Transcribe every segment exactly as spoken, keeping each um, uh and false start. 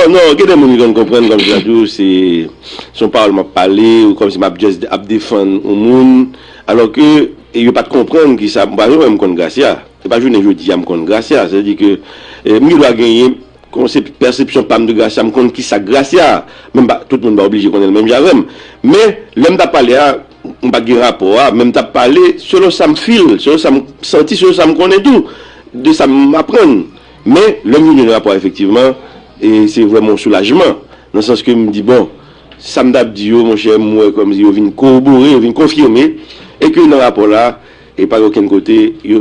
Non, gen de moun ki konn konprann kòmsi sa tou, se se yon pawòl m ap pale, ou kòmsi m ap just ap defann yon moun, alò ke yo pa t konprann ki sa, m pa janm wè m konn Gracia. Se pa jounen jodi a m konn Gracia, se di ke eh, m gen dwa genyen konsep, pèsepsyon pa m de Gracia, m konn ki sa Gracia, menm pa, tout moun pa oblije konnen l menm jan avè m. Men, lè m t ap pale a, m pa t gen rapò a, men m t ap pale selon sa m feel, selon sa m santi, selon sa m konnen tou, de sa m aprann. Men, lè m vin jwenn rapò a, efektivman, e se vrèman yon soulajman. Nan sans ke m di, bon, sa m t ap di yo, monchè, m wè kòmsi yo vin kowobore, yo vin konfime, e ke nan rapò la, e pa gen okenn kote, yo,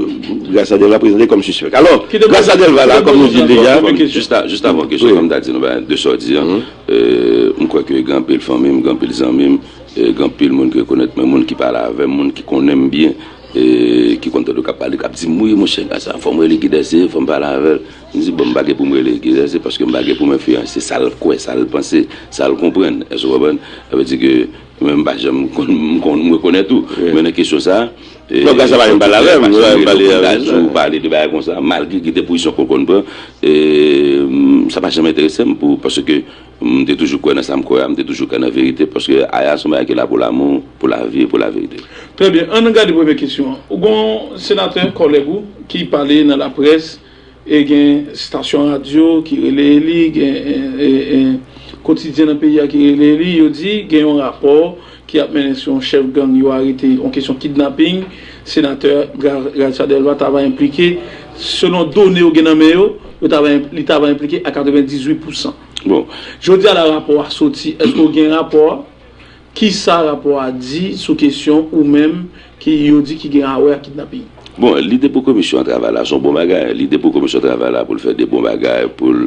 Gracia Delva prezante kòm sispèk. Alò, Gracia Delva la, kòm nou di l deja, Jis a- jis avan kesyon, kòm m ta di nou, de sa w di an, euh, m kwè ke gen anpil fanmi m, gen anpil zanmi m, euh, gen anpil moun ki rekonèt mwen, moun ki pale avè m, moun ki konnen m byen, euh, ki konn tande w k ap pale, k ap di m, wi, monchè, Gracia, fò m rele Guy Desceaux, fò m pale avè l. M di, bon, m pa gen pou m rele Guy Desceaux, paske m pa gen pou m enfliyanse sa l kwè, sa l panse, sa l konprann. Èske w konprann? Sa vle di ke mwen, m pa janm konn, m konn, m rekonèt ou. Men nan kesyon sa a, Non, Gracia pa menm pale avè m, m pale avè m. Ou pale de bagay konsa, malgre ki te pozisyon ke w konn pran, eh, sa pa janm enterese m pou, paske m te toujou kwè nan sa m kwè a, m te toujou kwè nan verite, paske aya se yon bagay ki la pou lanmou, pou lavi e pou laverite. Trè byen, ann gade premye kesyon an. Ou gen yon senatè kòlèg ou ki pale nan laprès, e gen stasyon radyo ki rele li, gen eh, eh, eh, kotidyen nan peyi a ki rele li, yo di gen yon rapò ki ap mennen sou yon chèf gang yo arete, yon kesyon kidnaping, senatè Gra- Gracia Delva ta va enplike, selon done yo gen nan men yo, yo ta va enp- li ta va enplike a katrevendizuit pousan. Bon, Jodi a la rapò a soti, èske w gen rapò a? Kisa rapò a di sou kesyon ou menm ki yo di ki gen a wè ak kidnaping? Bon, lide pou komisyon travay la se yon bon bagay. Lide pou komisyon travay la pou l fè de bon bagay, pou l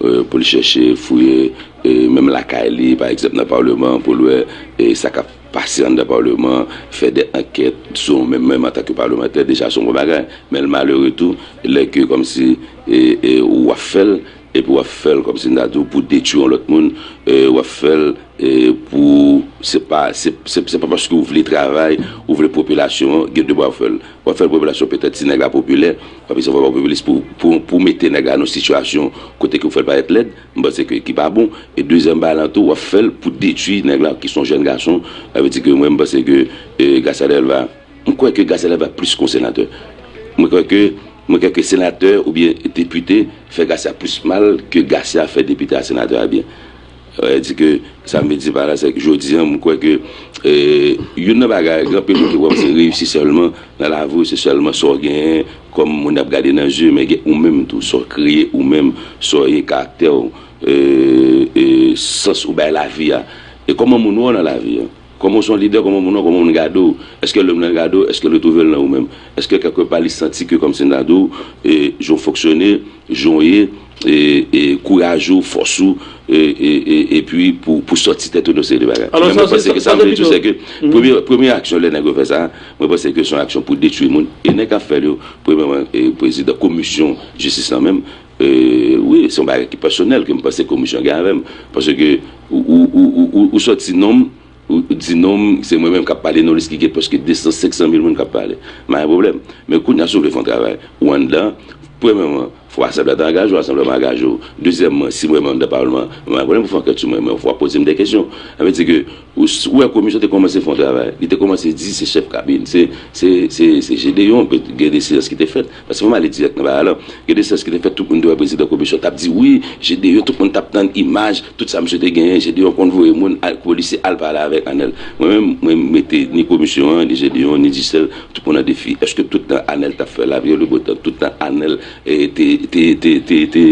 euh, pou l chèche fouye euh, menm lakay li, pa egzanp nan palman, pou l wè euh, sa k ap pase anndan palman, fè de ankèt sou menm menm antanke palmantè, deja se yon bon bagay. Men l malere tou, lè ke kòmsi euh, euh, w ap fè l, epi w ap fè l kòmsi n ta di w pou detwi yon lòt moun, euh, w ap fè l euh, pou, se pa, se, se, se pa paske w vle travay, ou vle popilasyon an, gen de bwa w fè l. W ap fè l popilasyon petèt si nèg la popilè, w ap eseye fè w popilis pou, pou, pou mete nèg la nan yon sitiyasyon kote ke w fè l parèt lèd, m panse ke ki pa bon. E dezyèm bagay lan tou, w ap fè l pou detwi nèg la ki se yon jèn gason. Sa vle di ke mwen, m panse ke euh, Gracia Delva, m kwè ke Gracia Delva plis ke yon senatè. Mwen kwè ke, mwen kwè ke senatè oubyen depite fè Gracia plis mal ke Gracia fè depite a senatè a byen. Sa vle di ke, sa m vle di pa la, se ke jodi an, m kwè ke euh, youn nan bagay, gen anpil moun ki kwè se reyisi sèlman nan lavi w, se sèlman sa w genyen kòm moun ap gade nan je, men gen ou menm tou, sa w kreye ou menm, sa w ye, karaktè w, euh, euh, sans ou bay lavi a. E kòman moun ou nan lavi a? Kòman w se yon lidè, kòman moun ou, kòman moun gade w? Èske lè moun nan gade w, èske l retwouve l nan ou menm? Èske kèlkepa li santi ke kòmsi n ta di w, euh, jan w fonksyone, jan w ye, e, e kouraj ou, fòs ou, e, e, e, epi pou, pou sòti tèt ou nan seri de bagay. Alò, Men sa, mwen panse se- ke sa sa m vle di w, se se ke premye, premye aksyon lè nèg yo fè sa, mwen panse ke se yon aksyon pou detwi moun. E nèg k ap fè l yo, premyèman, e prezidan komisyon jistis lan menm, e, wi, se yon bagay ki pèsonèl ke m panse komisyon gen avè m. Paske ou, ou, ou, ou, ou, ou sòti non m, ou di non m, se mwen menm k ap pale nan yon lis ki gen prèske de san, senk san mil moun k ap pale. M pa gen pwoblèm. Men kounye a, si w vle fè yon travay, ou anndan, premyèman, fò asanble a ta angaje w, asanble a pa angaje w. Dezyèmman, si mwen menm anndan palman an, m pa gen pwoblèm pou fè ankèt sou mwen, men fò w ap poze m de kesyon. Sa vle di ke ou, ou wè komisyon te kòmanse fè yon travay, li te kòmanse di se chèf kabinè, se, se, se, se Gédéon, gen de seyans ki te fèt. Paske fò m ale dirèk nan bagay la. Gen de seyans ki te fèt, tout moun te wè prezidan komisyon t ap di wi, Gédéon, tout moun t ap tann imaj, tout sa misye te genyen, Gédéon konn voye moun, al, polisye al pale avèk Anèl. Mwen menm, mwen mete ni komisyon an, ni Gédéon, ni Dicel, tout moun an defi. Èske tout tan Anèl t ap fè lapli, le beau temps, tout tan Anèl eh, te, te, te, te, te,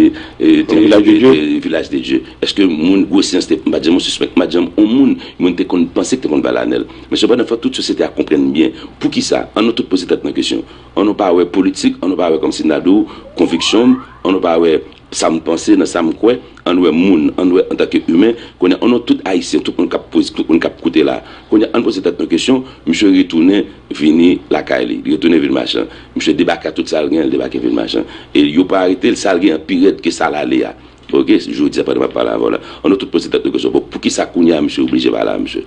eh, te, Vilaj de Dye. Vilaj de Dye? Èske moun gwo seyans te, m pa t janm yon sispèk, m pa t janm yon moun, moun te konn panse ki te konn pale Anèl? Men sepandan, fò tout sosyete a konprann byen. Poukisa? Ann nou tout poze tèt nou kesyon. Ann nou pa wè politik, ann nou pa wè kòmsi m ta di w, konviksyon m, ann nou pa wè sa m panse, nan sa m kwè, ann wè moun, ann wè antanke imen, kounye a, ann nou tout Ayisyen, tout moun k ap poze, tout moun k ap koute la. Kounye a, ann poze tèt nou kesyon, misye retounen vini lakay li, li retounen vin machan. Misye debake ak tout sa l genyen, l debake vin machan. E yo pa arete l, sa l genyen pi rèd ke sa l ale a. Oke, jodi a pandan m ap pale avè w la. Ann nou tout poze tèt nou kesyon, bon, poukisa kounye a misye oblije pale a misye?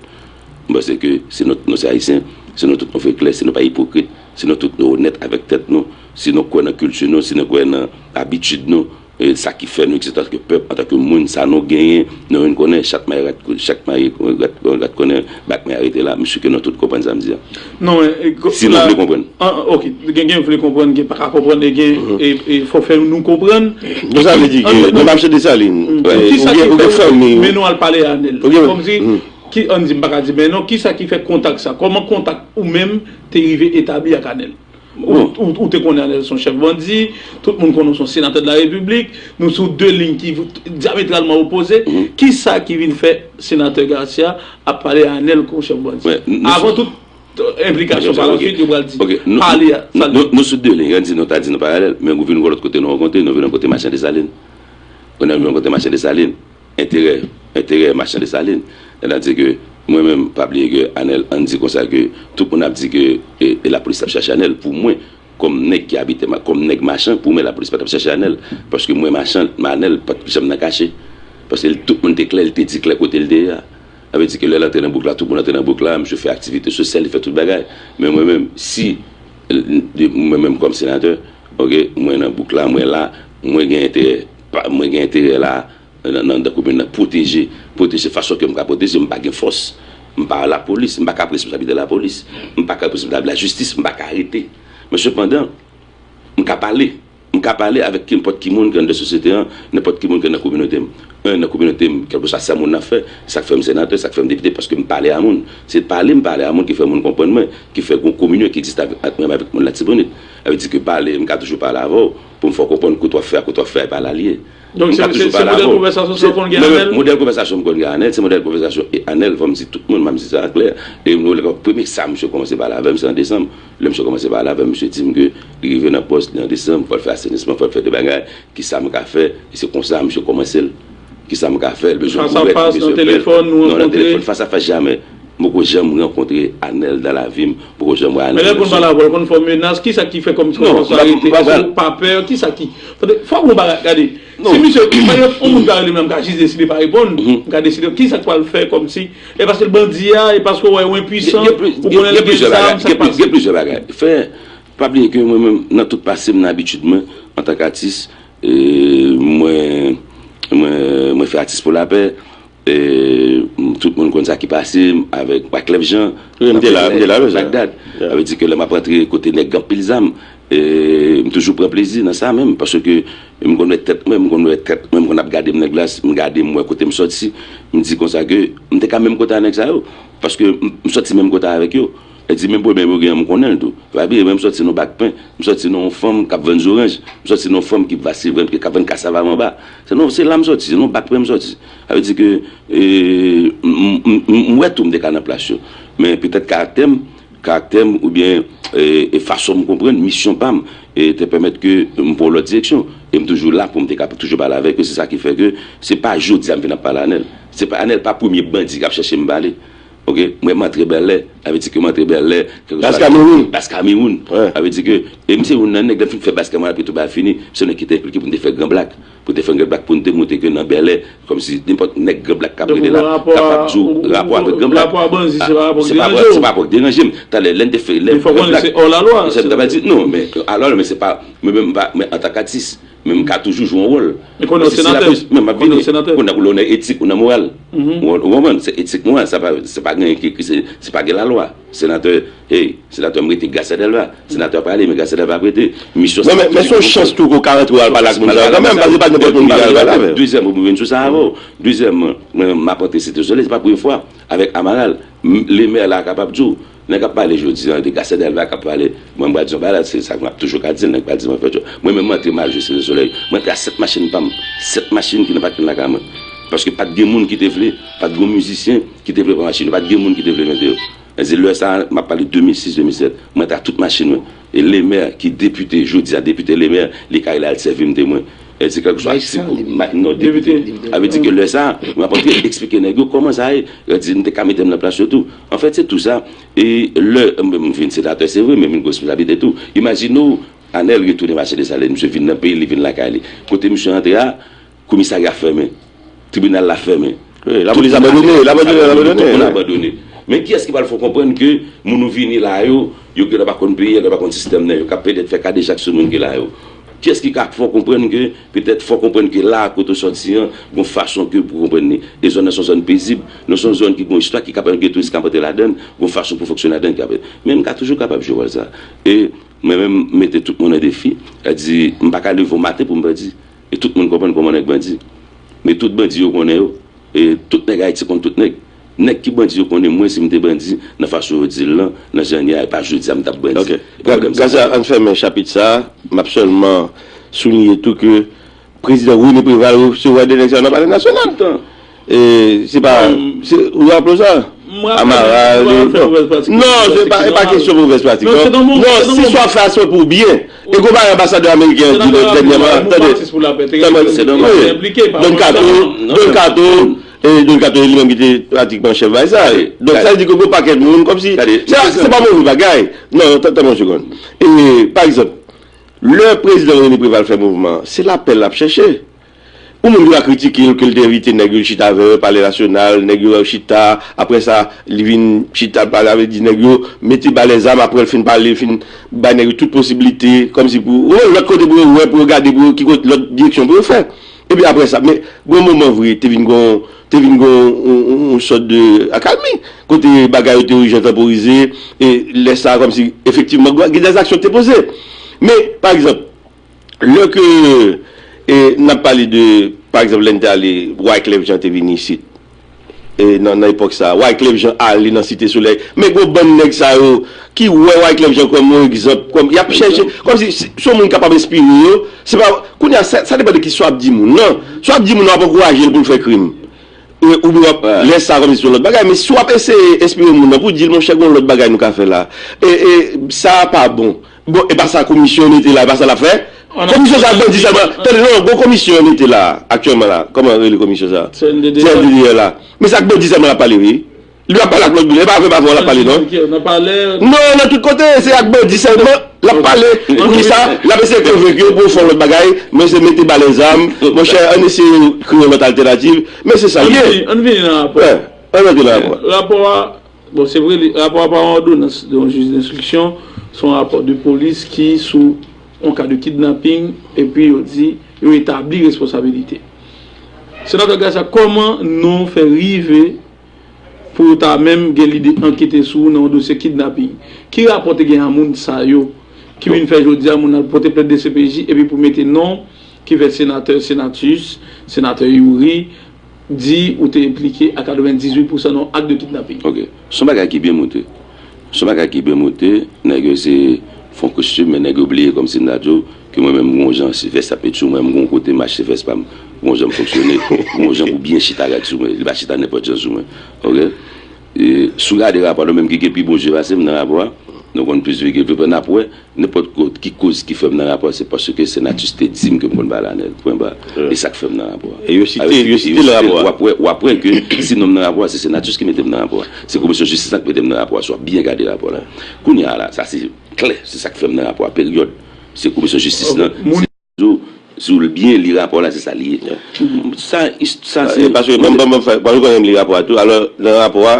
M panse ke si nou, nou se Ayisyen, si nou tout nou fè klè, si nou pa ipokrit, si nou tout nou onèt avèk tèt nou, si nou kwè nan kilti nou, si nou kwè nan abitid nou, E sa ki fè nou egziste antanke pèp, antanke moun, sa nou genyen, nou vin konnen chat mayi rat, chat mayi rat, rat konnen, bak men arete la, m si ke nou tout konprann sa m di a. Non, e, e, ko- Si nou la- vle konprann. Ah, ok, gen, gen vle konprann, gen pa ka konprann, e gen, e, e fò fè nou konprann. Bon, sa vle di ke An- nou map chante Desalin. Mm. E, Kisa ou gen, ki ou gen fè fanmi, men nou al pale a Anèl. Ou gen Kòmsi, mm. Ki, ann di, m pa ka di, men non, kisa ki fè kontak sa? Kòman kontak ou menm te rive etabli ak Anèl? Ou, Bon. ou, ou te konnen Anèl se yon chèf bandi, tout moun konnen w se yon senatè de la repiblik, nou sou de liy ki dyametralman opoze. Mhm. Kisa ki vin fè senatè Garcia ap pale a Anèl kon chèf bandi? Wè, n- nou Avan sou tout, enplikasyon Ok, pa ok. lasuit, yo pral di, Ok, nou, pale a, nou, sa nou, nou sou de liy, ann di nou ta di nou paralèl, men ou vin yon lòt kote nou rankontre, nou vin rankontre Machan Desalin. Ou nan vin rankontre Machan Desalin. Enterè, enterè Machan Desalin. Sètadi ke mwen menm, pa bliye ke Anèl, ann di konsa ke tout moun ap di ke e, e lapolis ap chache Anèl. Pou mwen, kòm nèg ki abite, ma- kòm nèg Machan, pou mwen lapolis pa t ap chache Anèl. Paske mwen Machan, Anèl pa t janm nan kache. Paske l- tout moun te klè, l te di klè kote l te ye a. Sa vle di ke lè l antre nan bouk la, tout moun antre nan bouk la, misye fè aktivite sosyal, li fè tout bagay. Men mwen menm, si, de- mwen menm kòm senatè, ok, mwen nan bouk la, mwen la, mwen gen enterè, pa- mwen gen enterè la, nan, nan, nan komin nan, pwoteje, pwoteje fason ke m ka pwoteje, m pa gen fòs. M pa lapolis, m pa ka pran responsablite lapolis. M pa ka pran responsablite lajistis, m pa ka arete. Men sepandan, m ka pale. M ka pale avèk nenpòt ki moun ki anndan sosyete an, nenpòt ki moun ki anndan kominote m. An, nan kominote m, kèlkeswa sa moun nan fè, sa k fè m senatè, sa k fè m depite, paske m pale a moun. Se pale m pale a moun ki fè moun konprann mwen, ki fè gon kominyon ki egziste avèk, ant mwen avèk moun Latibonit. Sa vle di ke pale, m ka toujou pale avè w, pou m fè w konprann kote w ap fè a, kote w ap fè a, e pa la l ye. Donk, M se, ka se, toujou se pale modèl avè w. konvèsasyon sa w konn gen Mwen menm, avè l? Modèl konvèsasyon m konn gen avè l, se modèl konvèsasyon e avè l, fò m di tout moun, m ap di sa klè. E nou, lè, premye sa misye kòmanse pale avè m, se an desanm. Lè misye kòmanse pale avè m, misye di m ke li rive nan pòs li an desanm, fò l fè asenisman, fò l fè de bagay. Kisa m ka fè? E se konsa misye kòmanse l. Kisa m ka fè? L bezwen Fas a kouvèt, li fas, nan bezwen pèl. telefòn, nou Non, nan rankontre? telefòn, fas a fas, jamè. M poko janm rankontre Anèl dan lavi m. M poko janm wè Anèl Men lè l konn pale avè w, l konn fè w menas, kisa ki fè kòm Non, konsa m pa- arete? m pa- Èske w pa pè? Kisa ki. Tande, fòk nou pa gade. Non. Si misye, pa egzanp, yon moun ka rele m la, m ka jis deside pa reponn. Mhm. M ka deside, kisa k pral fè kòmsi? E paske l bandi a, e paske w wè yon enpwisan, Gen, gen plis- ou gen, konnen gen l gen plizyè zam, bagay, sa gen plis- pase. gen plizyè bagay. Fè, pa bliye ke mwen menm, nan tout pase m, nan abitid mwen, antanke atis, e, mwen, mwen, mwen fè atis pou lapè, e, m- tout moun konn sa ki pase m avèk Wyclef Jean, Wi, m te la, m te la, wi, sa. Bagdad. Ya. Sa vle di ke lè m ap antre kote nèg anpil zam, e, m toujou pran plezi nan sa menm, paske m konn wè tèt mwen, m konn wè tèt mwen, m konn ap gade m nan glas, m gade m wè kote m sòti, m di konsa ke m te ka menm kote a nèg sa yo, paske m, m sòti menm kote avèk yo. E di menm pwoblèm yo gen, m konnen l tou. Pa bliye, mwen m sòti nan bak pen, m sòti nan yon fanm k ap vann zoranj, m sòti nan yon fanm ki va se vann, ki ap vann kasava anba. Se nan, se la m sòti, se nan bak pen m sòti. Sa vle di ke, e, m, m, m, m wè tou m te ka nan plas yo. Men petèt karaktè m, karaktè m oubyen, e, e fason m konprann misyon pa m, e te pèmèt ke m pran yon lòt direksyon. E m toujou la pou m te ka toujou pale avèk yo. Se sa ki fè ke se pa jodi a m vin ap pale Anèl. Se pa, Anèl pa premye bandi k ap chèche m pale. Ok, mwen m antre bèlè, sa vle di ke m antre bèlè, kèlkeswa Bas Kamewoun. Bas Kamewoun. Wè. Sa vle di ke, e m se youn nan nèg, lè m fin fè Bas Kamewoun, apre tou bagay fini, m se nèg ki te enplike pou m te fè Gran Blak, pou te fè Gran Blak, pou n te montre ke nan bèlè, kòmsi nenpòt nèg Gran Blak k ap Donk, rele ou la, gen rapò kapab a, di w ou, rapò ou, avèk Gran Blak. Rapò a bandi, se pa rapò ki se pa deranje w. Se pa rapò ki deranje m. Talè, lè n te fè, lè Men fòk konnen se hors la loi, se m ta pral di, non, men, alò, men se pa, mwen menm, m pa, men antanke atis, men m ka toujou jwe yon wòl. Men konnen w senatè. Men m ap vini. Konnen w senatè. Konnen w lè w nan etik, ou nan moral. Mhm. Ou, ou konprann? Se etik, moral, sa pa, se pa gen ki, ki se, se pa gen lalwa. Senatè, hey, senatè m rete Garcia Delva. Senatè ap prale, men Garcia Delva ap rete. Misyon Non, men, men se yon chans tou ke w ka rantre w al pale ak moun sa yo kanmenm, paske se pa nenpòt moun ki pale avè l. Dezyèm, pou mwen vin sou sa avè w. Dezyèm, mwen, m ap antre Site Solèy, se pa premye fwa. Avèk Amaral, m- lemè la kapab di w, nèg ap pale jodi a de Garcia Delva k ap pale, mwen m pral di yon bagay la, se sa m ap toujou ka di l, nèg pral di mwen fè djòb. Mwen menm m antre m al jwe Site Solèy, mwen antre a sèt machin pa m, sèt machin ki nan pakin lakay mwen. Paske pa t gen moun ki te vle, pa t gen yon mizisyen ki te vle pran machin yo, pa t gen moun ki te vle mete yo. Èdi lè sa a, m ap pale de mil sis, de mil sèt, mwen antre a tout machin mwen. E lemè ki depite, jodi a depite lemè, li ka rele al sèvi m temwen. Èdi kèlkeswa Maristan, etik, depite. Ma- non, depite. Depite. Sa vle di ke lè sa a, mwen ap antre eksplike nèg yo kòman sa ye. Èdi m te ka mete m nan plas yo tou. Anfèt, se tou sa. E lè m, m vin senatè, se vre, men m vin gwo responsablite tou. Imajine w, Anèl retounen mache Desalin, misye vin nan peyi, li vin lakay li. Kote misye antre a, komisarya fèmen, tribinal la fèmen. Wi, lapolis abandone, l abandone, l abandone. Tout moun abandone. Men kiyès ki pral fè w konprann ke moun ou vini la yo, yo genlè pa konn peyi a, yo pa konn sistèm nan, yo ka petèt fè kadejak sou moun ki la yo. Kiyès ki ka fè w konprann ke, petèt, fò w konprann ke la kote w sòti an, gon fason ke pou konprann li. E zòn nan se yon zòn pezib, nou se yon zòn ki gon istwa, ki kapab gen touris k ap antre ladan l, gon fason pou fonksyone ladan l ki ap. Men m ka toujou kapab jwe wòl sa. E mwen menm, m mete tout moun an defi, sa di, m pa ka leve yon maten pou m bandi. E tout moun konprann kòman nèg bandi. Men tout bandi yo konnen yo. E tout nèg Ayiti konn tout nèg. Nèg ki bandi yo konnen mwen si m te bandi, nan fason yo di l lan, nan jan l ye a, e pa jodi a m t ap bandi. Ok. E pa Gaza, ann fèmen chapit sa a. M ap sèlman souliye tou ke prezidan René Préval resevwa de nèg sa yo nan Palè Nasyonal. Toutan. E se pa, se, ou raple w sa? Amaral, bon. Non, se pa, e pa kesyon movèz pratik, non. Non, si w ap fè sa pou byen. E gon bagay anbasadè ameriken an di lòt dènyèman, tande, tande, wi, Don Kato, Don Kato, e Don Kato li menm ki te pratikman chèf bagay sa. Donk, sa vle di ke gon pakèt moun, kòmsi, se, se pa move bagay. Non, tann, tann yon segonn. E, pa egzanp, lè prezidan René Préval fè mouvman, se lapè l ap chèche. Yon moun ki va kritike l, ke l te envite nèg yo chita avè yo, Palè Nasyonal, nèg yo chita, apre sa, li vin chita, pale avè, di nèg yo, mete ba lèzam, apre l fin pale, fin bay nèg yo tout posiblite, kòmsi pou, ou wè, lòt kote pou yo wè, pou yo gade, pou yo, ki kote, lòt direksyon pou yo fè. Epi apre sa, men, gon moman vre, te vin gon, te vin gon, yon, yon, yon sòt de akalmi, kote bagay yo te rijan tanporize, e lè sa, kòmsi, efektivman, gen dèzaksyon ki te poze. Men, pa egzanp, Lè ke, e, n ap pale de, pa egzanp, lè n te ale, Wyclef Jean te vini isit. E nan, nan epòk sa a, Wyclef Jean ale nan Site Solèy. Men gwo bann nèg sa yo ki wè Wyclef Jean kòm yon egzanp, kòm, y ap chèche, kòmsi se, se yon moun kapab enspire yo. Se pa, kounye a, sa, sa depann de ki sa w ap di moun nan. Si w ap di moun nan, w ap ankouraje l pou l fè krim. E, oubyen w ap lè sa kòmsi se yon lòt bagay. Men si w ap eseye enspire moun nan pou di l, monchè, gen yon lòt bagay nou ka fè la. E, e, sa a pa bon. Bon, e pa sa komisyon mete la, e pa sa l ap fè? Komisyon sa ak bandi sèlman. Tande, non, gon komisyon yo mete la, aktyèlman la. Kòman rele komisyon sa? C N D D A. C N D D A la. Men se ak bandi sèlman l ap pale, wi. Li p ap pale ak lòt moun. E pa avè, pa avè w l ap pale, non? Non, nan tout kote, se ak bandi sèlman l ap pale. Pou ki sa? L ap eseye konvenk yo pou yo fè yon lòt bagay, men se mete ba lèzam. Monchè, ann eseye kreye yon lòt altènativ. Men se sa l ye. Ann vini, ann vini nan rapò. Ann antre nan rapò. Rapò a, Bon, se vre, li, rapò a pa yon òdonans de yon jij denstriksyon, se yon rapò de polis ki sou yon ka de kidnaping, epi yo di yo etabli responsabilite. Senatè Garcia, kòman nou fè rive pou yo ta menm gen lide ankete sou ou nan yon dosye kidnaping? Ki rapò te gen a moun sa yo ki vin fè jodi a moun al pote plent D C P J epi pou mete non ki fè senatè Senatus, senatè Youri, di ou te enplike a katrevendizuit pousan nan yon ak de kidnaping. Ok. Se yon bagay ki byen moute. Se yon bagay ki byen moute. Nèg yo se fon kostim, men nèg yo bliye kòmsi m ta di w ke mwen menm m gon jan si vès ap met sou mwen, m gon kote m achte vès pa m, m gon jan m fonksyone, m gon jan pou byen chita rèd sou mwen. Li pa chita nenpòt jan sou mwen. Ok? E, si w gade rapò a, nou menm ki gen pi bon je pase m nan rapò a, nou konn plis veye ke vre, n ap wè, nenpòt ko-, ki koz ki fè m nan rapò a, se paske Senatus te di m ke m konn pale anèl. Pwen ba. E sa k fè m nan rapò a. E yo site, yo site l nan rapò a. W ap wè, w ap wè ke si non m nan rapò a, se Senatus ki mete m nan rapò a. Se komisyon jistis lan ki mete m nan rapò a, si w ap byen gade rapò la. Kounye a la, sa se klè, se sa k fè m nan rapò a, peryòd. Se komisyon jistis lan. Zo, si w byen li rapò la, se sa li ye. Sa, sa se. Paske menm ban m fè, ban m konnen m li rapò a tou. Alò, nan rapò a,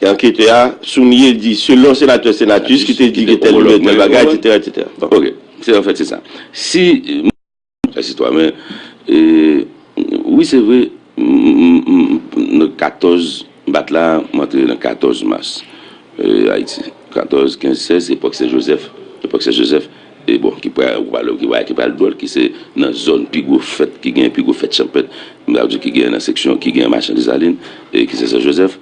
e anketè a souliye, l di, selon senatè Senatus ki te di ke tèl bagay, etsetera, etsetera. Bon. Ok. Se, anfèt, se sa. Si, e, sitwayen, e, wi, se vre, m, m, m, m, nan katòz, m pa t la, m antre nan katòz mas, e, Ayiti. Katòz, kenz, sèz, epòk Sen Jozèf. Epòk Sen Jozèf, e bon, ki pral, ou pale, ki pral, ki pral dwòl, ki se nan zòn pi gwo fèt, ki gen pi gwo fèt chanpèt, m ta di ki gen nan seksyon, ki gen machann Desalin, e ki se Sen Jozèf.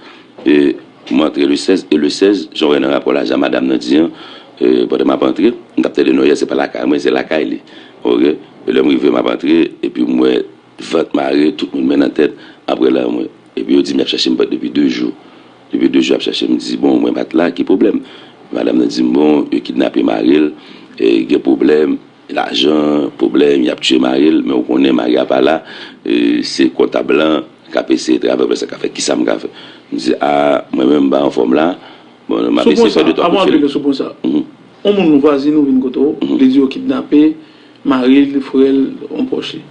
E m antre le sèz, e le sèz, jan w wè nan rapò la, jan madanm nan di an, e pandan m ap antre, m t ap tande non yè, se pa lakay mwen, se lakay li. Ok? E lè m rive, m ap antre, epi m wè vant mare, tout moun men nan tèt, apre la, mwen. Epi yo di m y ap chèche m depi de jou. Depi de jou y ap chèche m, m di, bon, mwen pa t la, ki pwoblèm? Madanm nan di m, bon, yo kidnape mari l, e gen pwoblèm, lajan, pwoblèm, y ap tiye mari l, men ou konnen mari a pa la, e se kontab lan k ap eseye travay pou sa ka fè, kisa m ka fè? M di, a, mwen menm m pa anfòm la, bon, m ap eseye fè de twa kou fil. Sou pwen sa, avan nou vin sou pwen sa, yon moun nou vwazin ou vin kote w, li di yo kidnape mari l, frè l, yon pwòch li.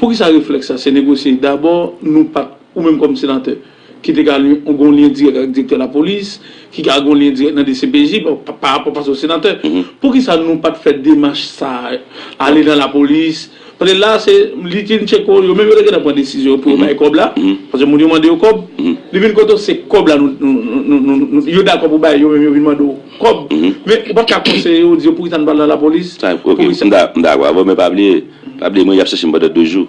Poukisa reflèks sa? Se negosye. Dabò, nou pa t, ou menm kòm senatè, ki te ka li- gen yon lyen dirèk ak direktè lapolis, ki ka gen yon lyen dirèk nan D C P J, pa pa rapò paske w senatè. Poukisa nou pa t fè demach sa a, ale nan lapolis? Paske la, se li Tcheko, yo menm yo te gentan pran desizyon pou yo bay kòb la. Paske moun yo mande yo kòb. Li vin kote w, se kòb la nou, nou, nou, nou, nou- yo dakò pou bay, yo menm yo vin mande w kòb. Men ou pa t ka konseye yo, di yo poukisa n pa al nan lapolis? Sa, ok, m da- m dakò avè w, men pa bliye, pa bliye, mwen, y ap chèche m pandan de jou.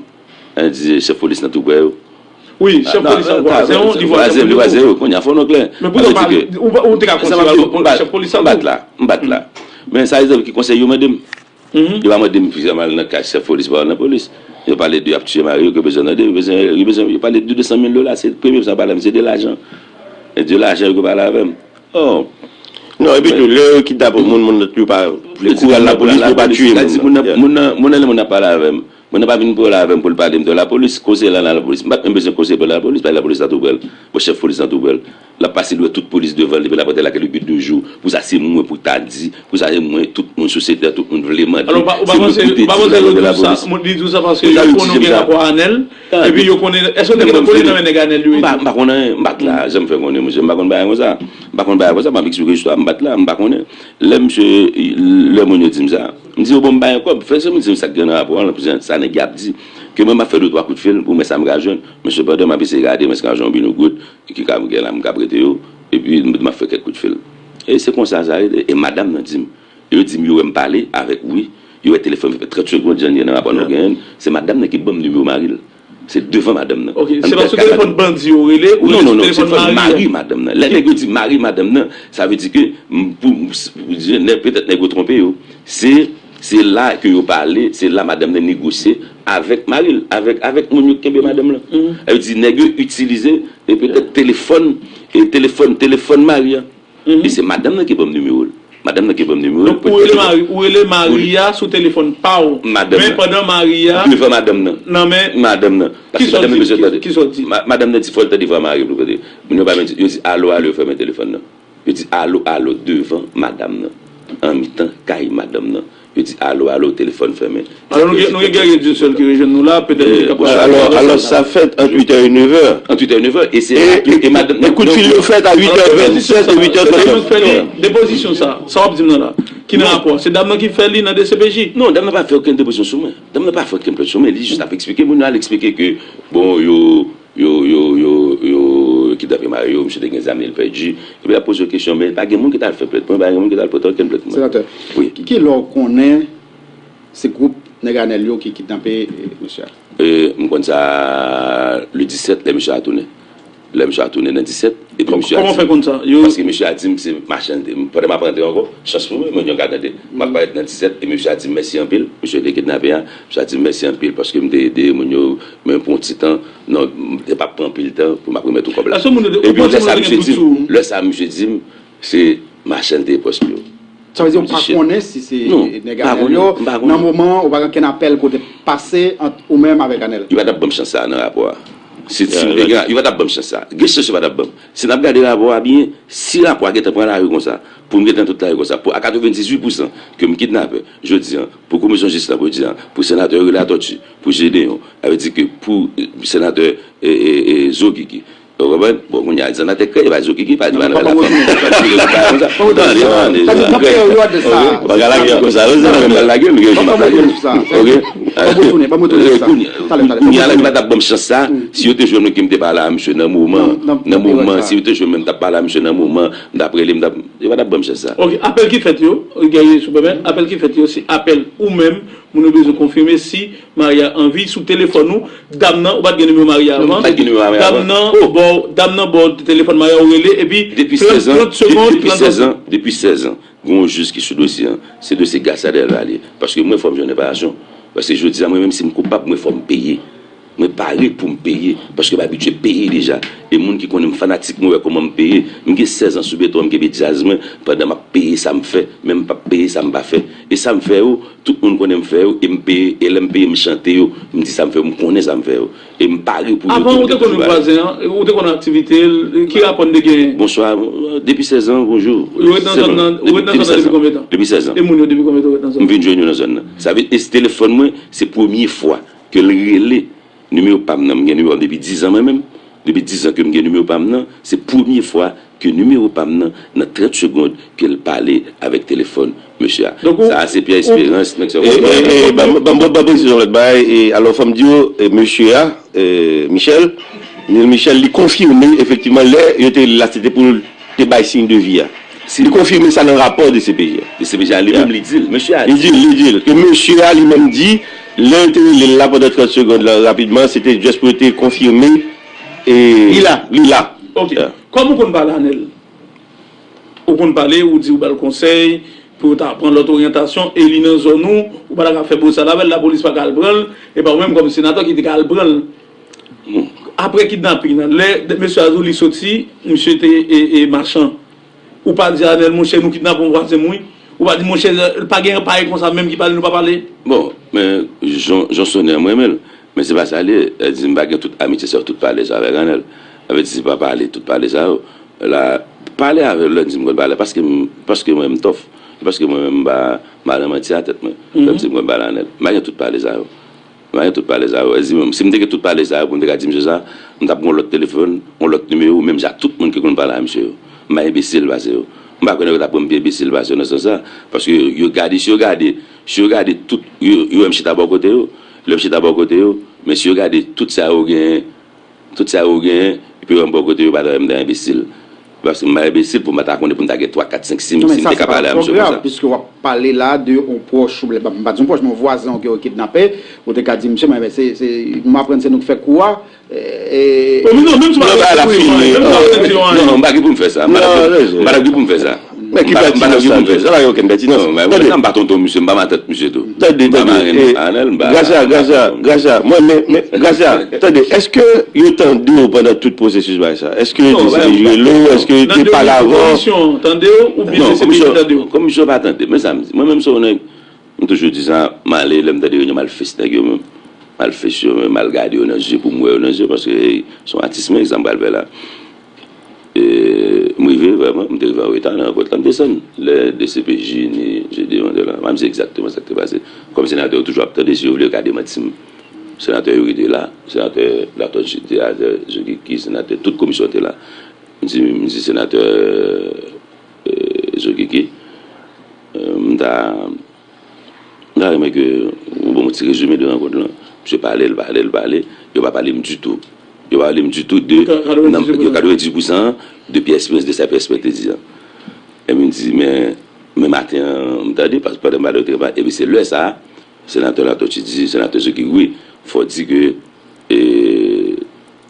An di chèf polis nan tou prè yo. Wi, chèf polis an vwazen w, li vwazen w, li vwazen w. Kounye a, fò nou klè. Men poutan, ou, ou te ka konseye al kot chèf polis an tou. M bat la, m bat la. Men sa egzanp ki konsèy yo mande m. Yo pa mande m pou m al nan kay chèf polis, pa al nan polis. Yo pale de y ap tiye mari yo, ke bezwen tande, yo bezwen, yo bezwen, yo pale de de san mil dola, se premye sa yo pale avè m, se de lajan. E de lajan yo pale avè m. Oh. Non, epi tou, lè yo kidnape yon moun, moun nan tou pa vle kouri al lapolis pou yo pa tiye moun nan. Moun nan, moun nan, lè moun nan pale avè m, moun nan pa vin pale avè m pou l pale m de lapolis, koze la nan lapolis. M pa t menm bezwen koze pou lapolis, paske lapolis la tou prè l. Bon, chèf polis la tou prè l. L ap pase, l wè tout polis devan l, epi l ap rete lakay l depi de jou. Pou sa, se mwen pou ta di, pou sa, se mwen, tout moun sou sete, tout moun vle mande. Alò, ou pa panse, ou pa panse yo di w sa, li di w sa paske yo konnen w gen rapò a Anèl, epi yo konnen, èske w te gentan kole nan men nèg Anèl yo? M pa, m pa konn anyen, m pa t la, jan m fè konnen, monchè, m pa konn bagay konsa. M pa konn bagay konsa, m ap eksplike istwa, m pa t la, m pa konnen. Lè misye, lè moun yo di m sa, m di yo, bon, m bay yon kòb, fè se moun di m sa k gen nan rapò an, sa nèg y ap di, ke mwen m ap fè de twa kout fil pou m wè sa m ka jwenn, men sepandan m ap eseye gade, m ap eseye jwenn yon binogoud, ki ka gen la, m ka prete yo, epi m ap fè kèk kout fil. E se konsa sa rete, e madanm nan di m, yo di m yo wè m pale avèk, wi, yo wè telefòn fè trant segonn, jan l ye nan rapò nou genyen, se madanm nan ki ban m nimewo mari l. Se devan madanm nan. Ok, se paske telefòn bandi yo rele, ou rele sou telefòn mari madanm nan. Lè nèg yo di mari madanm nan, sa vle di ke m- pou- m- nè- petèt nèg yo twonpe yo. Se se la ke yo pale, se la madanm nan negosye avèk mari l, avèk avèk moun yo ki kenbe madanm lan. Sa vle di nèg yo itilize e petèt telefòn, e telefòn, telefòn mari a. E se madanm nan ki ban m nimewo l. Madanm nan ki ban m nimewo l. Donk, ou rele mari, ou rele mari a sou telefòn pa w. Men pandan mari a devan madanm nan. Nan men madanm nan. Paske madanm nan bezwen tande. Kisa w di? Madanm nan di fò l tande vwa mari pou kote. Moun yo pa menm di, yo di alo, alo, yo fèmen telefòn nan. Yo di alo, alo, devan madanm nan. An mitan kay madanm nan. Yo di alo, alo, telefòn fèmen. Alò, nou gen, nou gen Guerrier Dieuseul ki rejwenn nou la, petèt li kapab. Alò, alò, sa fèt ant uit è e nèf è. Ant uit è e nèf è, e se rapid, e madanm, e kout fil yo fèt a uit è vennsèt e uit è trant. Depozisyon sa, sa w ap di m nan la, ki nan rapò, se dam nan ki fè li nan D C P J? Non, dam nan pa fè okenn depozisyon sou mwen. Dam nan pa fè okenn plent sou mwen, li jis ap eksplike moun yo, al eksplike ke, bon, yo, yo, yo, yo, yo kidnape mari yo, misye te gen zam li, l pèdi. Epi l ap poze w kesyon, men pa gen moun ki t al fè plent pou mwen, pa gen moun ki t al pote okenn plent pou mwen. Senatè, wi. Ki, ki lè w konnen se gwoup nèg Anèl yo ki kidnape, eh, mesye a? E, m konn sa le disèt, lè mesye a tounen. Lè mesye a tounen nan disèt, epi mesye a di m, paske mesye a di m se machann, pandan m ap rantre ankò, chans pou mwen, mwen yon ka tande. M ap parèt nan disèt, e mesye a di m mèsi anpil, mesye te kidnape a, mesye a di m mèsi anpil paske m te ede moun yo, men pou yon ti tan, non, m te p ap pran anpil tan pou m ap remèt ou kòb la. Epi lè sa, misye di m, lè sa, misye di m, se machann te ye pwòch pou yo. Sa vle di ou pa konnen si se nèg Anèl yo, nan moman ou pa gen okenn apèl kote pase ant ou menm avèk Anèl? Yo pa t ap ban m chans sa a nan rapò a. Si, si m te gen, yo pa t ap ban m chans sa a. Gen chans yo pa t ap ban m. Si n ap gade rapò a byen, si rapò a gentan pran lari konsa, pou m gentan tout lari konsa, pou a katrevendizuit pousan ke m kidnapè, jodi a, pou komisyon jis la, pou di a, pou senatè yo rele Latòti, pou Jedeyon, sa vle di ke pou, eh, senatè, eh, eh, eh, Zo Kiki, Ou konprann? Bon, kounye a, senatè kreye, pa di okiki, pa di pa nan la fanmi. Tande, tande. Bagay la gen konsa, wi, se nan menm lage, men gen lage. Ok. Kounye a la, yo pa t ap ban m chans sa. Si yo te jwenn mwen ke m te pale a misye nan moman, nan moman, si yo te jwenn mwen, m t ap pale a misye nan moman, m t ap rele, m t ap, yo pa t ap ban m chans sa. Ok, apèl ki fèt yo, Guerrier Superman, apèl ki fèt yo, se apèl ou menm, moun yo bezwen konfime si Maria an vi sou telefòn ou. Dam nan, ou pa t gen nimewo Maria avan. Non, m pa t gen nimewo Maria avan. Dam nan, oh, ba w, dam nan ba w telefòn Maria, ou rele, epi depi trant, sèz an, trant segonn, depi trant sèz an, depi sèz an, gen yon jij ki sou dosye an. Se dosye Gracia Delva li ye. Paske mwen, fò m jwenn reparasyon. Paske jodi a, mwen menm, si m koupab, mwen, fò m peye. Mwen pare pou m peye, paske m abitye peye deja. E moun ki konnen m fanatik mwen wè kòman m peye. M gen sèz an sou beton an, m kenbe djaz mwen, pandan m ap peye sa m fè, men m p ap peye sa m pa fè. E sa m fè yo, tout moun konnen m fè yo, e m peye, e lè m peye, m chante yo, m di sa m fè yo, m konnen sa m fè yo. E m pare pou yo tou. Avan, ou te konnen vwazen an, ou te konnen aktivite l, ki rapò n te genyen? Bonswa, depi sèz an, bonjou. Ou ret nan zòn nan, ou ret nan zòn nan depi konbyen tan? Depi sèz an. E moun yo, depi konbyen tan ou ret nan zòn nan? M vin jwenn yo nan zòn nan. Sa vle, e telefòn mwen, se premye fwa ke l rele nimewo pa m nan. M gen nimewo pa m depi diz an mwen menm. Depi diz an ke m gen nimewo pa m nan, se premye fwa ke nimewo pa m nan, nan trant segonn, ke l pale avèk telefòn mesye a. Donk, ou, sa a, se Pierre Espérance, nèg sa. E, e, e, ban m, ban m, ban m presize yon lòt bagay. E, alò, fò m di w, e, mesye a, e, Michel, Neil Michel, li konfime, efektivman, lè yo te rele l la, se te pou l te bay siy de vi a. Li konfime sa nan rapò de C P J a. De C P J a, li menm, li di l, mesye a. Li di l, li di l. Ke mesye a, li menm, di, lè yo te rele l la pandan trant segonn la, rapidman, se te just pou yo te konfime, e, li la. Li la. Ok. Kòm ou konn pale a Nèl, ou konn pale, ou di ou ba l konsèy pou yo ta pran lòt oryantasyon, e li nan zòn ou, ou pa ta ka fè bosal avè l, lapolis pa ka al pran l, e pa ou menm kòm senatè ki te ka al pran l. Apre kidnaping nan, lè mesye Azouli soti, misye te, e, e, machan. Ou pa di Anèl, monchè, nou kidnape yon vwazen m, wi. Ou pa di, monchè, pa gen anpayè konsa menm ki pale, nou pa pale. Bon, men, Jan, Jan Sonè, mwen renmen l. Men se pa sa l ye. Li di, m pa gen tout amitye sa, tout pale sa avèk Anèl. Sa vle di, se pa pale, tout pale sa yo. La, pale avè l, lè l di m konn pale, paske m, paske mwen, m tòf. Paske mwen menm, m pa, m pa nan manti a tèt mwen. Lè m di m konn pale Anèl. M pa gen tout pale sa yo. M pa gen tout pale sa yo. Èl di menm, si m te gen tout pale sa yo pou m te ka di misye sa, m t ap gen yon lòt telefòn, yon lòt nimewo, menm jan ak tout moun ki konn pale a misye yo. M pa enbesil pase yo. M pa kwè nèg yo t ap pran m pi enbesil pase yo nan sans sa. Paske yo, yo gade, si yo gade, si yo gade tout, yo, yo wè m chita bò kote yo, lè m chita bò kote yo, men si yo gade tout sa yo genyen, tout sa yo genyen, epi yo wè m bò kote yo, yo pa ta wè m ta enbesil. Paske m pa enbesil pou m pa ta konnen pou m ta gen twa, kat, senk, sis, si m te ka pale a misye konsa. Piske w ap pale la de yon pwòch, m pa di yon pwòch, men yon vwazen w ke yo kidnape, ou te ka di, "Mesye, men, men se, se, m aprann se nou k fè kou a." E, e, non, menm si w pa gen pou fini, non, non, m pa gen pou m fè sa. M pa t ap gen pou m fè sa. Men ki pètinans sa, sa pa gen okenn pètinans. Non, men sa, m pa tonton misye, m pa matant misye tou. Tande, tande, e, Gracia, Gracia, Gracia, mwen, men, men, Gracia, tande, èske yo tande w pandan tout pwosesis bagay sa? Èske yo te rele w? Èske yo te pale avè w? Nan de komisyon, tande w, oubyen se komisyon ki tande w? Komisyon pa tande. Men sa m di, mwen menm se yon nèg, m toujou di sa, m ale, lè m tande reyinyon, m al fes nèg yo menm. M al fes yo menm, m al gade yo nan je pou m wè yo nan je, paske, hey, se yon atis, men sa m pral fè la. E, m rive, vrèman, m te rive an reta nan ranpòt la, m desann. Lè D C P J ni Gedeon te la, m pa di egzakteman sa k te pase. Kòm senatè yo toujou ap tande, si yo vle, yo ka demanti m. Senatè Youri te la, senatè Latortue te la, senatè Jean Kiki, senatè, tout komisyon te la. M di, m di senatè, e, Jean Kiki, e, m ta M ta renmen ke ou ban m yon ti rezime de rankont lan. Misye pale, l pale, l pale. Yo pa pale m ditou. Yo pa pale m ditou de katrevendiz pousan de Pierre Espérance, de sa Pierre Espérance te di an. Epi m di, men, men maten an, m tande, paske pandan m pale, yo te, epi se lè sa a, senatè Latortue di, senatè Jean Kiki, wi, fò w di ke, e,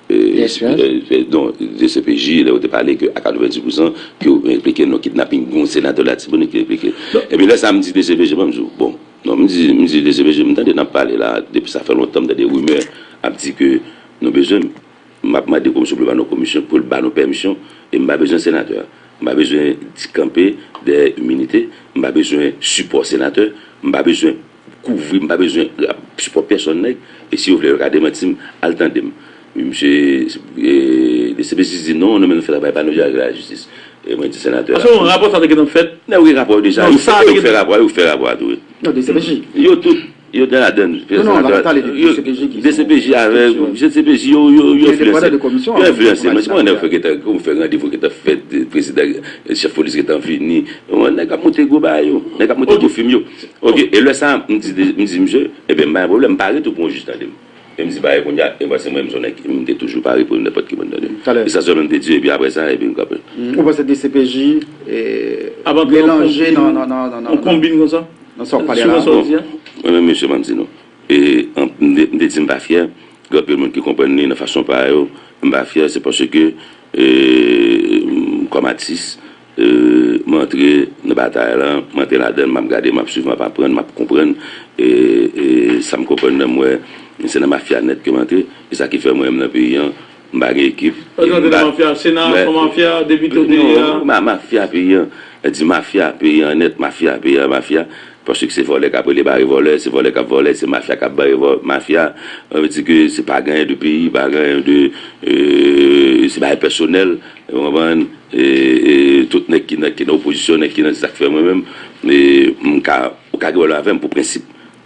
e, e, non, D C P J, lè yo te pale ke a katrevendiz pousan, ke yo enplike nan kidnaping, gen yon senatè Latibonit ki enplike. Epi lè sa a, m di D C P J, bon, m di w, bon, non, m di, m di D C P J, m tande n ap pale la, depi sa fè lontan, m tande rimè ap di ke nou bezwen m. M ap mande komisyon pou l ba nou komisyon, pou l ba nou pèmisyon, e m pa bezwen senatè a. M pa bezwen di kanpe dèyè iminite, m pa bezwen sipò senatè, m pa bezwen kouvri, m pa bezwen ap sipò pèsonn nèg. E si yo vle, yo ka demanti m, al tande m. Wi, misye, e, D C P J di non, nou menm nou fè travay pa nou, yo al lajistis. E mwen di senatè a. Paske rapò sa te gentan fèt. Nèg yo gen rapò yo deja. Non, yo fè rapò, yo fè rapò a tou, wi. Non, D C P J. Yo tout, yo nan ladann. Non, non, la, ta le de D C P J ki D C P J avèk, D C P J, yo, yo, yo enfliyanse. Yo enfliyanse. Mwen, si mwen nèg fè gentan, kòm fè randevou gentan fèt, prezidan, chèf polis gentan vini. Mwen, nèg ap monte gwo bagay yo. Nèg ap monte gwo fim yo. Ok, e lè sa, m di, m di misye, ebyen, m pa gen pwoblèm, m pare tou pou yon jij tande m. E m di, bagay kounye a, e paske mwen, m se yon nèg, m te toujou pare pou nenpòt ki moun tande m. E sa sèlman m te di, epi apre sa, epi m kanpe. Ou panse D C P J, e, melanje nan, nan, nan, nan, nan, nan sa w ap pale a la? Bon, mwen menm, mesye, m ap di nou. E, an, m te, m te di m pa fyè. Gen anpil moun ki konprann li nan fason pa yo. M pa fyè, se paske, e, m, kòm atis, e, m antre nan batay la, m antre ladan l, m ap gade, m ap swiv, m ap aprann, m ap konprann. E, e sa m konprann nan, m wè se nan mafya nèt ke m antre. E sa ki fè mwen menm nan peyi an, m pa gen ekip. Ou antre nan mafya, Sena, se yon mafya, depite w te ye a. Non, ma-, mafya peyi an. Di mafya peyi an nèt, mafya peyi an, mafya. Paske se vòlè k ap rele bare vòlè, se vòlè k ap vòlè, se mafya k ap bare vò-, mafya. Sa vle di ke se pa gen anyen de peyi, pa gen anyen de, e, se bagay pèsonèl, ou konprann? E, e, tout nèg ki nan, ki nan opozisyon, nèg ki nan, se sa k fè mwen menm, e, m ka, ou ka gen pwoblèm avè m pou prensip.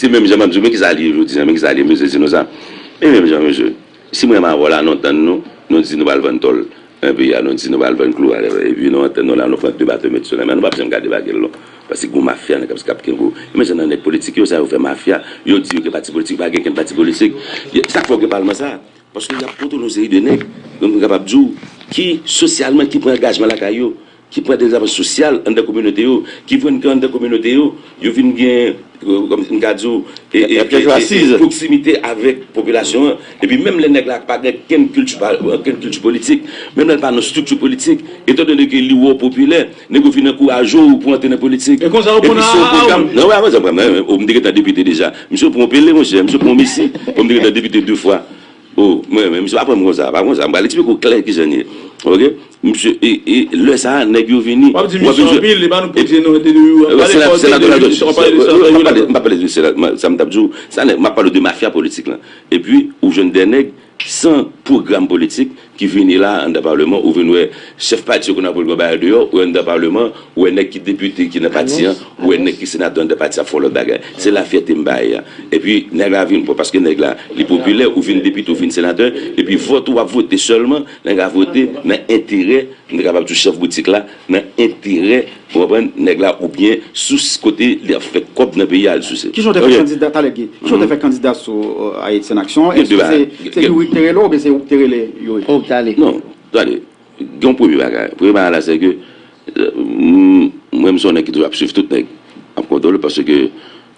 se menm jan m ap di w, men kisa li ye jodi a, men kisa li ye, mesye, di nou sa. E menm jan, mesye, si mwen m avè w la, nou tann nou, nou di nou pral vann tòl nan peyi a, nou di nou pral vann klou a, epi nou antann nou la, nou pran de bato met sou lanmè a, nou p ap janm ka debake l non. Paske gon mafya nan k ap, k ap kenbe w. E men jan nan nèg politik yo, sa yo fè mafya, yo di yo gen pati politik, pa gen kenn pati politik. Sa k fè w gen palman sa a. Paske y ap kontwole yon seri de nèg, m kapab di w, ki sosyalman, ki pran angajman lakay yo, ki pran dezavans sosyal anndan kominote yo, ki jwenn ke anndan kominote yo, yo vin gen, euh, kòm m ka di w, e, e, Y ap chèche asiz. Pwoksimite avèk popilasyon an. Epi menm lè nèg la pa gen kenn kilti, pa, kenn kilti politik, menm lè l pa nan estrikti politik, etandone ke li wè w popilè, nèg yo vin ankouraje w pou antre nan politik. E konsa w pran a, a, a, Non, wè, avan sa, mwen, mwen, mwen, m te gentan depite deja. Misye pran yon pele, monchè, misye pran yon mesi, mwen m te gentan depite de fwa. Oh, mwen, mwen, misye pa pran m konsa, pa konsa. M pral eksplike w klè kijan l ye. Ok? Misye, e, e, lè sa a, nèg yo vini. W ap di misye anpil, li pa nou pote non, te de yo. Pale fò, te de yo, w ap pale de sa, m pa pale de sa, sa m t ap di w. Sa, nèg, m ap pale de mafya politik la. Epi, ou jwenn de nèg san pwogram politik ki vini la anndan palman, ou vin wè chèf pati yo konn ap pran bagay deyò, ou anndan palman, ou wè nèg ki depite ki nan pati an, ou wè nèg ki senatè anndan pati a ap fè yon lòt bagay. Se la fyète m bay a. Epi nèg la vin, bon, paske nèg la, li popilè, ou vin depite, ou vin senatè, epi vòt ou w ap vote sèlman, nèg la vote nan enterè, m te kapab di w chèf boutik la, nan enterè, ou konprann, nèg la, oubyen sou kote li ap fè kòb nan peyi a, al souse. Kijan w te fè kandida, talè Guy? Kijan w te fè kandida sou, euh, Ayiti an Aksyon? Èske se, se Youri ki te rele w oubyen se ou ki te rele Youri? Non, tande, gen yon premye bagay. Premye bagay la, se ke, euh, m, mwen, m se yon nèg ki toujou ap swiv tout nèg. Ap kontwole paske,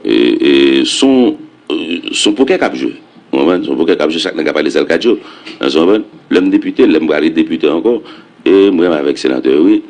e, e, se yon, e, se yon pokè k ap jwe. Ou konprann? Se yon pokè k ap jwe, chak nèg ap pale sa l ka di w. Ou konprann? Lè m depite, lè m prale depite ankò, e m renmen avèk senatè Youri.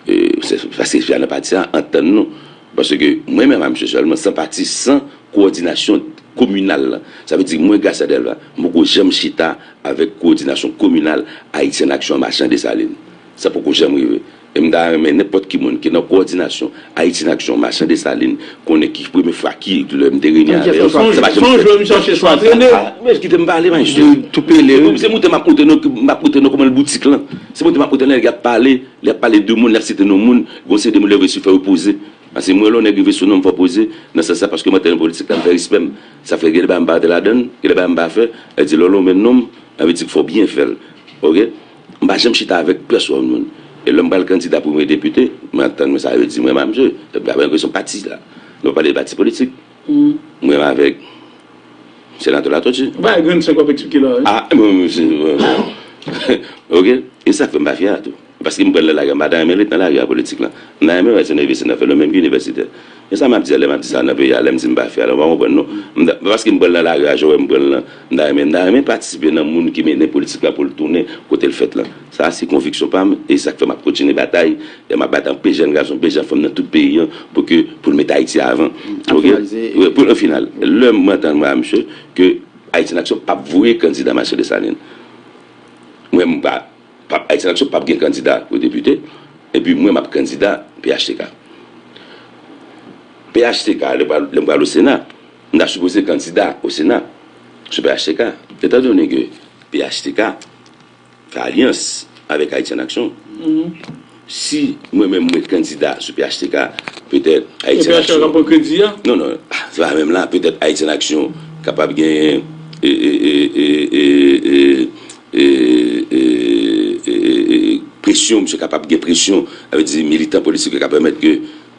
E, se, paske fia nan pati a, antann nou. Paske mwen menm a misye sèlman, san pati, san kowòdinasyon kominal la. Sa vle di, mwen, Gracia Delva, m poko janm chita avèk kowòdinasyon kominal Ayiti an Aksyon an mache an Desalin. Sa poko janm rive. E m ta renmen nenpòt ki moun ki nan kowòdinasyon Ayiti an Aksyon mache an Desalin konnen ki premye fwa ki lè m te reyini avè yo. Sa pa janm fèt. Son jwè misye ap chèche antrene. Men kite m pale, maestro. Tou pele, wi. Se moute m ap moute nou, m ap moute nou kòman l boutik lan. Se moute m ap moute nou, nèg ap pale. Lè y ap pale de moun, lè y ap site non moun, gon seri de moun lè yo resi fè yo poze. Paske mwen, lè yon nèg rive sou non m, fò poze. Nan sans sa, paske mwen te nan politik la, m fè respè m. Sa fè gen de bagay m pa antre ladan l, gen de bagay m pa fè. Sa vle di, lè w lonmen non m, sa vle di k fò w byen fè l. Oke? M pa janm chita avèk pèsonn moun. E lè m pral kandida pou mwen depite, mwen ap tann mwen sa yo di mwen, mwen, msye, m pa gen presyon pati la. Nou pa pale de pati politik. Mwen avèk Senatè Latòti. Ou pa grenn senk w ap eksplike la, wi. Ah, mwen, mwen, se, mwen, mwen. Oke? E sa k fè m pa fyè a tou. Paske m pral nan lari a, m pa ta renmen ret nan lari a politik la. M ta renmen wè se nan inivèsite nan fè l, menm ki inivèsitè. E sa m ap di a, lè m ap di sa nan peyi a, lè m di m pa fyè a, la, ou pa konprann non. M ta, paske m pral nan lari a, jan w wè m pral lan, m ta renmen, m ta renmen patisipe nan moun ki mennen politik la pou l tounen kote l fèt la. Sa a se konviksyon pa m, e sa k fè m ap kontinye batay, e m ap batay anpil jèn gason, anpil jèn fanm nan tout peyi an, pou ke, pou n mete Ayiti avan. Oke? Pou n final, lè m antann mwen a misye, ke Ayiti an Aksyon p ap voye kandida mache Desalin. Mwen, m pa, p ap, Ayiti an Aksyon p ap gen kandida pou depite, epi mwen, m ap kandida P H T K. P H T K, lè m pral, lè m pral o Sena, m ta sipoze kandida o Sena sou P H T K. Etandone ke P H T K fè alyans avèk Ayiti an Aksyon. Si mwen menm mwen kandida sou P H T K, petèt Ayiti an Aksyon. P H T K ka pran kredi a? Non, non, se pa menm la. Petèt Ayiti an Aksyon kapab genyen e, e, presyon, misye kapab gen presyon, sa vle di militan politik yo ka pèmèt ke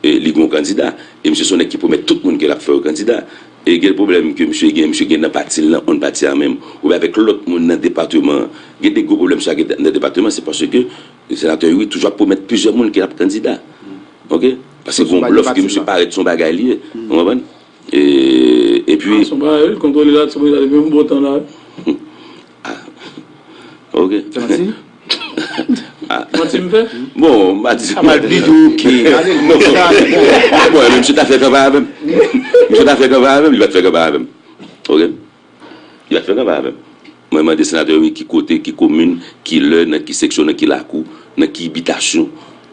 e, li gen yon kandida. E misye se yon nèg ki pwomèt tout moun ke l ap fè yo kandida. E gen pwoblèm ke misye gen, misye gen nan pati l lan, yon pati a menm, oubyen avèk lòt moun nan depatman an. Gen de gwo pwoblèm sa gen nan depatman, se paske senatè Youri toujou ap pwomèt plizyè moun ke l ap kandida. Oke? Paske gen yon blòf ke misye parèt se yon bagay li ye. Ou konprann? E, epi. Se yon bagay, wi, kontwole la, se yon bagay, depi yon bon tan la, wi. Ah. Oke. Se manti? Ah. Manti m fè? Bon, m pa di. Sa mal di tou, oke. Bon, bon, men misye ta fè kanpay avè m. Misye ta fè kanpay avè m, li pa t fè kanpay avè m. Oke? Li pa t fè kanpay avè m. Mwen mande senatè Youri ki kote, ki komin, ki lè, nan ki seksyon, nan ki lakou, nan ki bitasyon,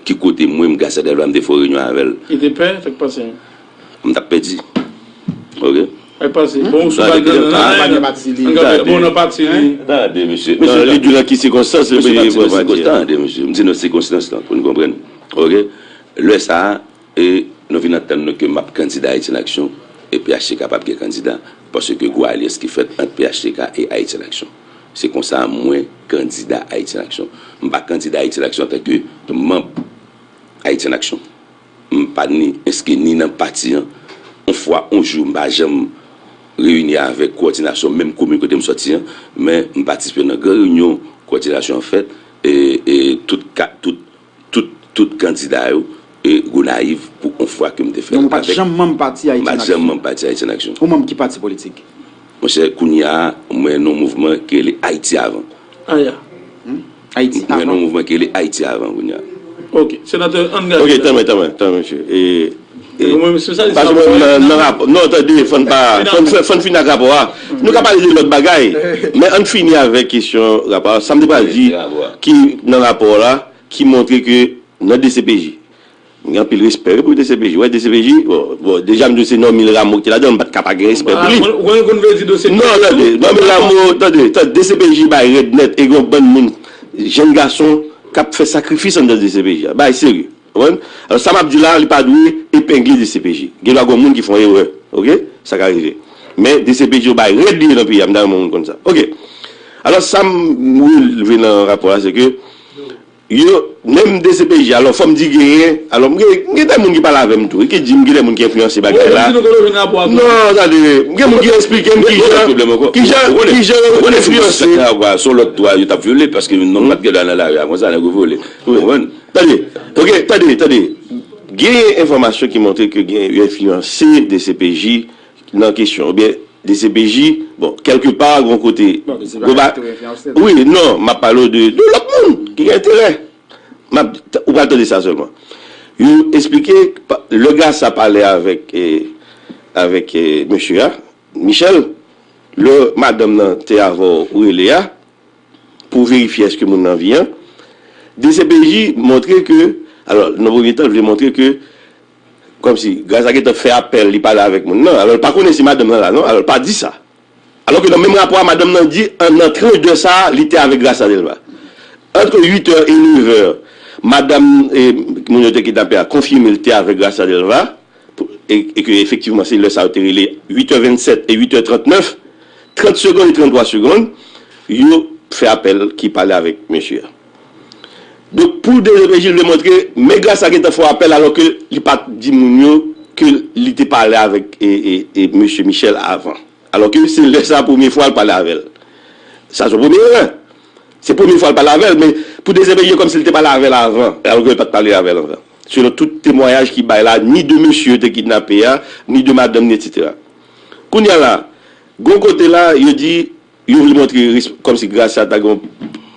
ki kote mwen, m Gracia Delva, m te fè yon reyinyon avè l. Li te pè, sa k pase? M t ap pèdi. Oke? Sa k pase? Bon, ou sou bal nan nan, nan, nan, nan, bon, nan pati li. Tande, mesye. Non, li di w nan ki sikonstans li Mesye, peye nan pran pati a. Tande, mesye. M di nan sikonstans lan, pou nou konprann. Oke? Lè sa a, e, nou vin antann nou ke m ap kandida Ayiti an Aksyon, e P H T K p ap gen kandida, paske gwo alyans ki fèt ant P H T K e Ayiti an Aksyon. Se konsa mwen kandida Ayiti an Aksyon. M pa kandida Ayiti an Aksyon antanke manm Ayiti an Aksyon. M pa ni enskri ni nan pati an. Yon fwa, yon jou, m pa janm reyini avèk kowòdinasyon menm komin kote m sòti an, men m patisipe nan gran reyinyon kowòdinasyon an fèt, e, e tout ka, tout, tout, tout kandida yo, e Gonayiv pou yon fwa ke m te fè avèk. Donk, ou pa t janm manm pati Ayiti an Aksyon? M pa t janm manm pati Ayiti an Aksyon. Ou manm ki pati politik? Monchè, kounye a, mwen nan yon mouvman ki rele Ayiti Avan. Aya. Ayiti Avan. Mwen nan yon mouvman ki rele Ayiti Avan kounye a. Ok, senatè, ann gade. Ok, tanmen, tanmen, tanmen, mesye. E, e, paske mwen nan, nan rapò, non, tande, fò n pa, fò n fè, fò n fini ak rapò a. Nou ka pale de lòt bagay, men ann fini avèk kesyon rapò a. Sa m te pral di, ki nan rapò la, ki montre ke nan D C P J, m gen anpil respè pou D C P J. Wè, D C P J, bon, bon, deja m di w se Normil Rameau ki te ladan, m pa t ka pa gen respè pou li. Non, tande, Normil Rameau, tande, tande, D C P J bay rèd nèt, e gen yon bann moun, jèn gason, k ap fè sakrifis anndan D C P J a. Bagay serye. Konprann? Alò, sa m ap di la, li pa dwe epengle D C P J. Gen dwa gen moun ki fè yon erè, ok? Sa ka rive. Men D C P J yo bay rèd li ye nan peyi a, m ta renmen moun konn sa. Ok. Alò, sa m relve nan rapò a, se ke yo, menm D C P J, alò, fò m di genyen, alò, m gen, m gen de moun ki pale avè m tou, ki di m gen de moun ki enfliyanse bagay la. Non, tande, m gen moun ki eksplike m kijan, kijan, kijan yo enfliyanse. Se yon lòt dwa yo t ap vyole, paske nonm pa t gen dwa nan lari a konsa, nèg yo vyole. Ou konprann? Tande, ok, tande, tande. Genyen enfòmasyon ki montre ke gen enfliyanse D C P J nan kesyon, oubyen D C P J, bon, kèlkepa, gon kote, wi, non, m ap pale w de, de lòt moun ki gen enterè. M ap, ou pral tande sa sèlman. Yo eksplike, lè Gracia pale avèk, e, avèk, e, mesye a, Michel, lè madanm nan te avè w, ou rele a, pou verifye èske moun nan an vi an. D C P J montre ke, alò, nan premye tan, l vle montre ke, kòmsi, Gracia gentan fè apèl, li pale avèk moun nan. Alò, l pa konnen si madanm nan la, non? Alò, l pa di sa. Alò ke nan menm rapò a, madanm nan di, an, nan tranch dè sa a, li te avèk Gracia Delva. Entre huit heures et neuf heures, madanm, e, moun yo te kidnape a konfime l te avèk Gracia Delva. Pou, e, e ke efektivman se lè sa yo te rele, uit è vennsèt e uit è trannèf, trant segonn e tranntwa segonn, yo fè apèl ki pale avèk mesye a. Donk, pou D C P J vle montre, men Gracia gentan fè apèl alò ke li pa t di moun yo ke li te pale avèk, e, e, e mesye Michel avan. Alò ke se lè sa a premye fwa l pale avè l. Sa se yon premye erè. Se premye fwa l pale avè l, men pou D C P J e kòmsi l te pale avè l avan, alò ke l pa t pale avè l anvan. Selon tout temwayaj ki bay la, ni de mesye yo te kidnape a, ni de madanm ni, etsetera. Kounye a la, gon kote la, yo di, yo vle montre res-, kòmsi Gracia ta gen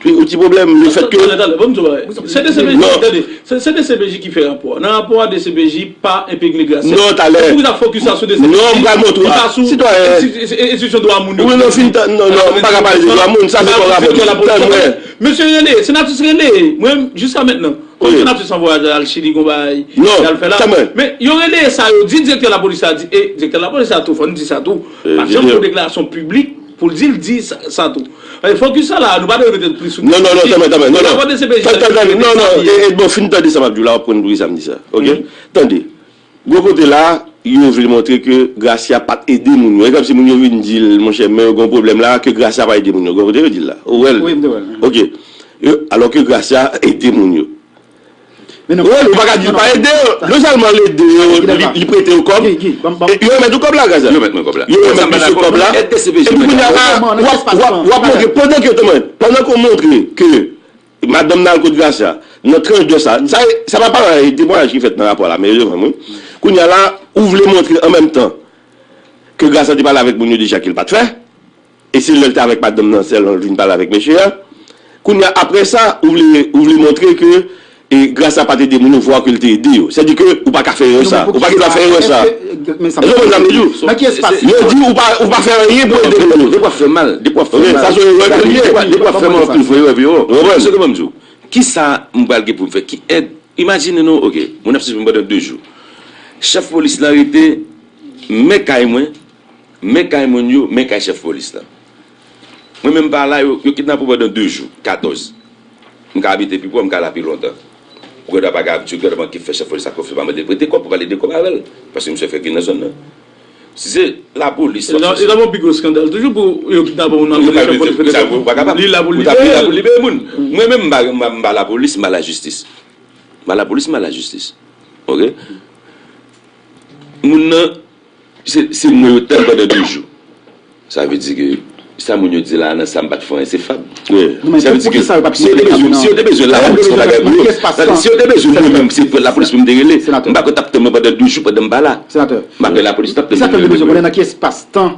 yon ti pwoblèm, le fèt ke... Talè, talè, talè, ban m di w bagay. Se D C P J, tande, se, se D C P J ki fè rapò a. Nan rapò a, D C P J pa epegle Gracia. Non, talè. Pou ki ta fokis sa sou D C P J? Non, m pral montre w. Li pa sou ensti-, enstitisyon dwa moun yo. Wi, non, fin tan, non, non, m pa ka pale de dwa moun, sa se yon rapò. Tann mwen. Mesye rele, senatris rele. Mwen, jiska mentnan, kòm senatris an vwayaj al Chili, gon bagay, y al fè la. Men yo rele sa, yo di direktè lapolis la, di, e, direktè lapolis la tou, fò n di sa tou. Pa janm fè deklarasyon piblik pou l di l di sa, sa tou. E, fokis sa la, nou pa dwe mete l plis sou... Non, non, non, tanmen, tanmen, non, non. Rapò D C P J la, tanmen, non, non, e, e, bon, fin tande sa m ap di w la, w ap konn poukisa m di sa, ok? Tande. Gwo kote la, yo vle montre ke Gracia pa t ede moun yo. E kòmsi moun yo vin di l, monchè, men yo gen yon pwoblèm la, ke Gracia pa ede moun yo. Gwo kote yo di l la. Ou wè l? Wi, m te wè l. Ok. Yo, alò ke Gracia ede moun yo. Men non. Wi, ou pa ka di l pa ede yo. Non sèlman l ede yo, li, li prete yo kòb. E yo remèt ou kòb la, Gracia. Yo remèt mwen kòb la. Yo remèt misye kòb la. Epi kounye a la, w ap, w ap, w ap montre, pandan ke, tanmen, pandan ke w montre ke madanm nan al kot Gracia, nan tranch dè sa, sa, sa pa parèy temwayaj ki fèt nan rapò a la, men yo devan mwen. Kounye a la, ou vle montre an menm tan ke Gracia te pale avèk moun yo deja ke l pa t fè, e se lè l te avèk madanm nan sèlman l vin pale avèk mesye a. Kounye a, apre sa, ou vle, ou vle montre ke, e, Gracia pa t ede moun yo, vwa ke l te ede yo. Sètadi ke ou pa ka fè erè sa. Ou pa gen dwa fè erè sa. Men sa m di w. Nan ki espas? Yo di ou pa, ou pa fè anyen pou ede moun yo. Depi w ap fè mal, depi w ap fè mal. Sa se yon erè ke l ye. Depi w ap fè mal, w ap toujou fè erè pi wo. Ou konprann? Se kòman m di w. Kisa m pral gen pou m fè? Ki èd? Imajine nou, ok, moun ap sispann pandan de jou. Chèf polis la rete, men kay mwen, men kay moun yo, men kay chèf polis la. Mwen menm pa la, yo, yo kidnape w pandan de jou, katòz. M ka abite pi pwòp, m ka la pi lontan. Ou gen dwa pa gen abitid, ou gen dwa manke fè chèf polis la konfyans, pa mande l prete kòb, pou pale de kòb avè l. Paske misye fèk vin nan zòn nan. Si se lapolis, w ap chèche. E ta bon pi gwo eskandal toujou pou yo kidnape moun nan kote chèf polis mete kòb. Li la pou l libere. Ou ta pi la pou l libere moun. Mwen menm, m pa, m pa, m pa lapolis, m pa lajistis. M pa lapolis, m pa lajistis. Ok? Moun nan, se, se mwen yo tann pandan de jou. Sa vle di ke sa moun yo di la, nan sa m pa t fè anyen, se fab. Sa vle di ke si yo te bezwen lapolis pou bagay pou yo, si yo te bezwen mwen menm, se lapolis pou m te rele. M pa kwè t ap tann mwen pandan de jou pandan m pa la. M pa kwè lapolis t ap tann mwen. Nan ki espas tan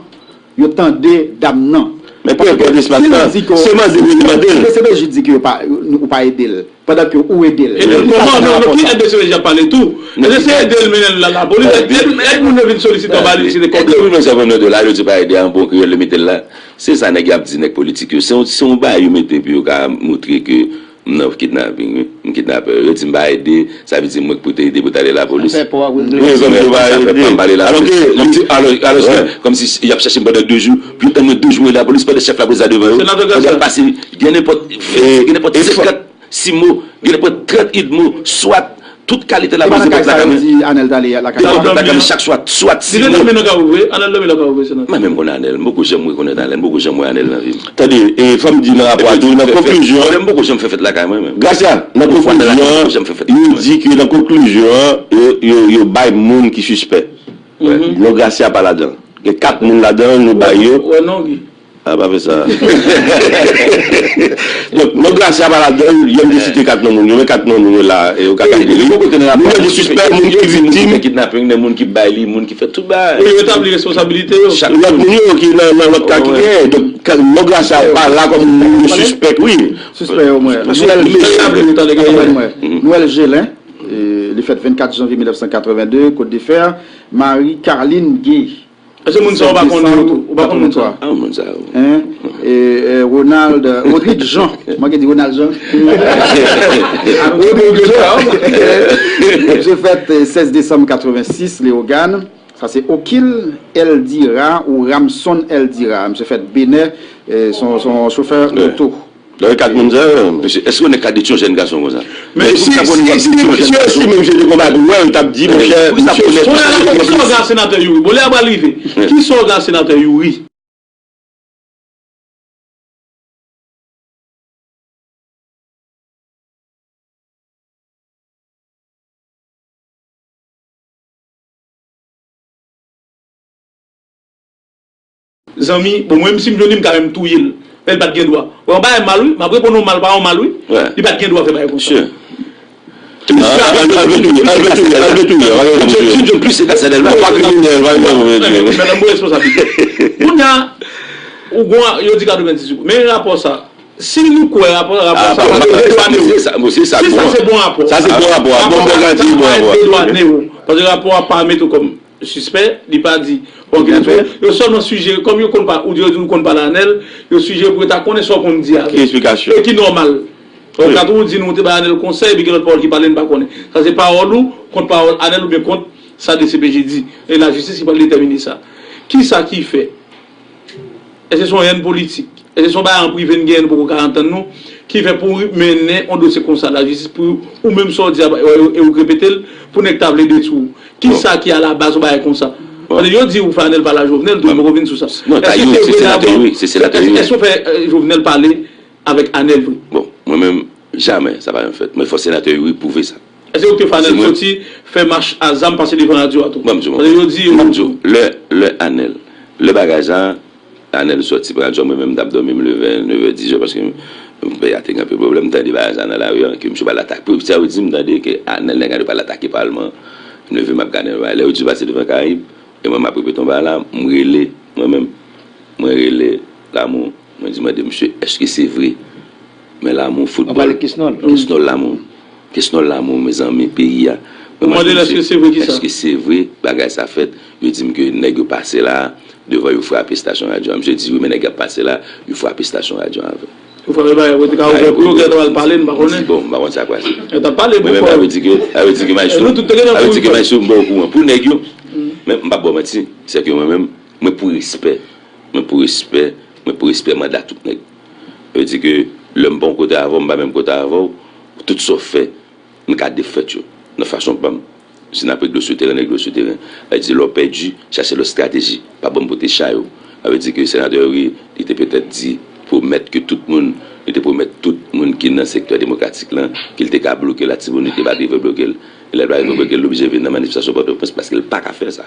yo tande dam nan? Men pou enpòt espas tan, se mande pou yo mande l. D C P J di ke yo pa, ou pa ede l. Pandan ke ou ede l. Ede l kòman? Non, non, ki èd de sereji ap pale tou? Ede se ede l mennen l la lapolis. Èd, èd, èd moun yo vin solisite anba li, se de kòb. Èd moun yo vin solisite la, yo di pa ede an bon kreyòl, yo mete l la. Se sa nèg yo ap di nèg politik yo. Se yon, se yon bagay yo mete pou yo ka montre ke m nan kidnaping, wi. M kidnapè. Yo di m pa ede, sa vle di mwen k pou te ede pou t ale lapolis. Wi, kòm yo pa ede. Alò ke, alò, alò ke, kòmsi y ap chèche m pandan de jou, pou yo tann mwen de jou mwen lapolis, pandan chèf lapolis la devan yo, pandan l pase gen nenpòt ven, gen nenpòt senkant simo, gen nenpòt trant idmo, swat, tout kalite lapolis, nenpòt lakay mwen. Nenpòt lakay mwen, chak swat, swat simo. Mwen menm konnen Anèl, m poko janm rekonèt Anèl, m poko janm wè Anèl nan vi m. Tande, e fò m di nan rapò a tou, nan konklizyon an, m poko janm fè fèt lakay mwen menm. Gracia, nan konklizyon an, yo di ke nan konklizyon an, yo, yo, yo bay moun ki sispè. Non Gracia pa ladan. Gen kat moun ladan, nou bay yo. Wè non, Guy. A, pa fè sa. Donk, non Gracia pa ladan, yo m te site kat non moun yo, men kat non moun yo la, e yo ka kalkile. Moun yo di sispè, moun ki viktim. Kidnaping, nan moun ki bay li, moun ki fè tout bagay. Wi, yo etabli responsabilite yo. Lòt moun yo ki nan, nan lòt ka ki genyen. Donk, non Gracia pa la kòm moun yo sispèk, wi. Sispè yo, mwen. Noël Gelin, e, li fèt vennkat janvye mil nèf san katreven de, Côte de Fer, Marie Carline Gay. Èske moun sa yo pa konnen yo tou? Ou pa konn moun sa? Ah, moun sa yo. Hein? E, e, Ronald, Rodrigue Jean. Mwen ki di Ronald Jean. Rodrigue Jean. Misye fèt, e, sèz desanm katreven sis, Leyogàn. Sa se Okil Eldira ou Ramson Eldira. Misye fèt Benè, e, se yon, se yon chofè oto. Nan kat moun sa yo, mesye, èske w nèk ka detwi yon jèn gason konsa? Men si, si, si, si, si menm je de konba tou, wè, yo t ap di, monchè, misye. Kisa w gen ak senatè Youri? Bon, lè a pral rive. Kisa w gen ak senatè Youri? Zanmi, bon, mwen menm si m jwenn li, m ka menm touye l. Men l pa t gen dwa. Wè, yon bagay mal, wi. M ap reponn ou mal, pa yon mal, wi. Li pa t gen dwa fè bagay konsa. Al vle touye, al vle touye, al vle touye. Si m jwenn plis se Gassandel, pa kriminèl, pa kriminèl. Men nan move responsablite. Kounye a, ou gon, yo di katrevenndis. Men rapò sa, si nou kwè rapò, rapò sa, se sa, se sa, se bon rapò. Sa se bon rapò. Bon, bon, bon rapò. Paske rapò a pa mete w kòm sispè, li pa di, bon, gen tou, yo sèlman sijere, kòm yo konn pa, ou di yo di nou konn pale Anèl, yo sijere pou yo ta konnen sa w konn di avè l. Ki eksplikasyon? E ki nòmal. Donk, ka tou ou di nou te bay Anèl konsèy, epi gen lòt pawòl ki pale, n pa konnen. Sa se pawòl ou kont pawòl Anèl oubyen kont sa D C P J di. E lajistis ki pral detèmine sa. Kisa ki fè? Èske se yon hèn politik? Èske se yon bagay an prive n genyen, nou poko ka antann nou, ki fè pou w mennen yon dosye konsa lajistis pou ou menm sa w di a, e ou k repete l, pou nèg ta vle detwi w? Kisa ki alabaz yon bagay konsa? Paske yo di ou fè Anèl pale a Jovenel, tou, m poko vin sou sa. Èske se vre dabò? Èske, èske w fè, e, Jovenel pale avèk Anèl vre? Bon, mwen menm, jamè, sa pa janm fèt. Mwen fò senatè Youri pwouve sa. Èske ou te fè Anèl soti fè mach a zam pase devan radyo a tou? Bon, m di w, lè, lè Anèl, lè bagay sa, Anèl soti pran radyo, mwen menm m t ap dòmi, m leve nevè, dizè, paske m, peyi a te gen anpil pwoblèm, m tande bagay sa nan lari a, ke misye pral atake, sa yo di m tande ke Anèl nèg Anèl pral atake palman, m leve m ap gade bagay, lè yo di pase devan Karayib, e mwen m ap repete yon bagay la, m rele, mwen menm, mwen rele Lamou, mwen di mande misye, èske se vre? Men Lamou foutbòl. Kesnòl Lamou. Kesnòl Lamou, mezanmi, peyi a. Mwen mande l, èske se vre kisa? Èske se vre bagay sa fèt? Yo di m ke nèg yo pase la, devan yo frape estasyon radyo a. Misye di, wi, men nèg y ap pase la, yo frape estasyon radyo a avè. Yo frape bagay, yo te ka ouvè pou yo, kè yo al pale, m pa konnen. Bon, m pa konn sa k pase. Yo t ap pale pou kò yo. Mwen menm, sa vle di ke, sa vle di ke Maestro, sa vle di ke Maestro, m pa okouran. Pou nèg yo, men m p ap ba w manti, se ke mwen menm, mwen pou respè, mwen pou respè, mwen pou respè manda tout nèg. Sa vle di ke lè m pa yon kote avè w, m pa menm kote avè w, tout sa w fè, m ka defèt yo nan fason pa m. Si n ap regle w sou teren, n regle w sou teren. Sa vle di lè w pèdi, chache lòt estrateji. Pa ban m pote chay ou. Sa vle di ke senatè Youri, li te petèt di, pwomèt ke tout moun, li te pwomèt tout moun ki nan sektè demokratik lan, ke l te ka bloke Latibonit, li pa t rive bloke l. E lè l pa rive bloke l, l oblije vin nan manifestasyon Pòtoprens paske l pa ka fè sa.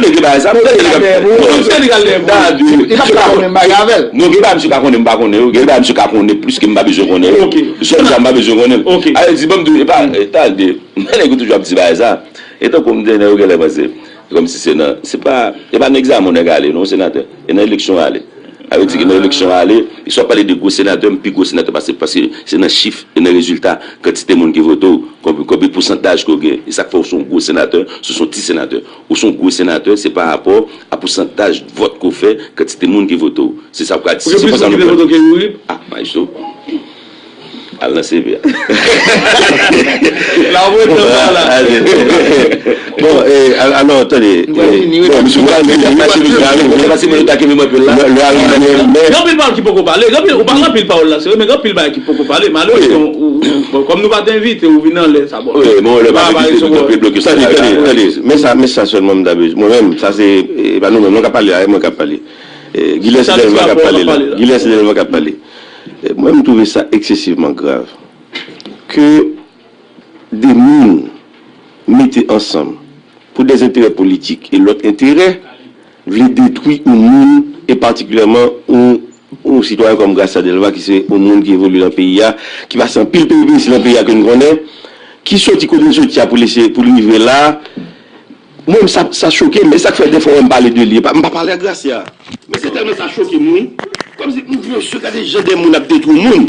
tande gen bagay sa, m tande gen bagay sa. Li pa ka konnen bagay avè l. Non, gen bagay misye ka konnen, m pa konnen yo. Gen bagay misye ka konnen plis ke m pa bezwen konnen yo. Sòlda m pa bezwen konnen l. A vle di, ban m di w, e pa, e tande. Nèg yo toujou ap di bagay sa. E tankou m di, nèg yo genlè panse kòmsi se nan, se pa, e pa nan egzamen nèg ale, non, senatè. E nan eleksyon ale. A vle di ke nan eleksyon ale, e si w ap pale de gwo senatè, m pi gwo senatè pase, paske se nan chif e nan rezilta, kantite moun ki vote w, konbe, konbe pousantaj ke w gen. E sa k fè w se yon gwo senatè, si w se yon ti senatè. Ou se yon gwo senatè, se pa rapò a pousantaj vòt ke w fè, kantite moun ki vote w. Se sa w ka di. Si se konsa nou pran. Ah, maestro. Al nan C V a. La ou ret nan la. Bon, eh, al- alò, tande. Bon, misye pral vini, misye pral vini, misye pral vini, lè, lè al nan men. Gen anpil pawòl ki poko pale, gen anpil, ou pale anpil pawòl la, se vre, men gen anpil bagay ki poko pale. Malerezman, ou, ou, bon, kòm nou pa t envite, ou vin anlè sa, bon. Wi, men lè pa envite, nou t ap bloke sa. Tande, tande, tande. Men sa, men sa sèlman m ta bezwen. Mwen menm, sa se, e pa nou menm, nou k ap pale la, e mwen k ap pale. Eh, Gilles Delva k ap pale la. Gilles Delva k ap pale. Eh, mwen, m twouve sa eksesivman grav ke de moun mete ansanm pou dèzenterè politik e lòt enterè, vle detwi yon moun, e patikilyèman yon, yon sitwayen kòm Gracia Delva, ki se yon moun ki evolye nan peyi a, ki pase anpil peripesi nan peyi a ke n konnen, ki soti kote l soti a pou l eseye, pou l rive la. Mwen, sa, sa choke m, e sa k fè defwa w wè m pale de li. E pa, m pa pale ak Gracia. Men se tèlman sa choke m, wi. Kòmsi, m di, mesye, gade jan de moun ap detwi moun.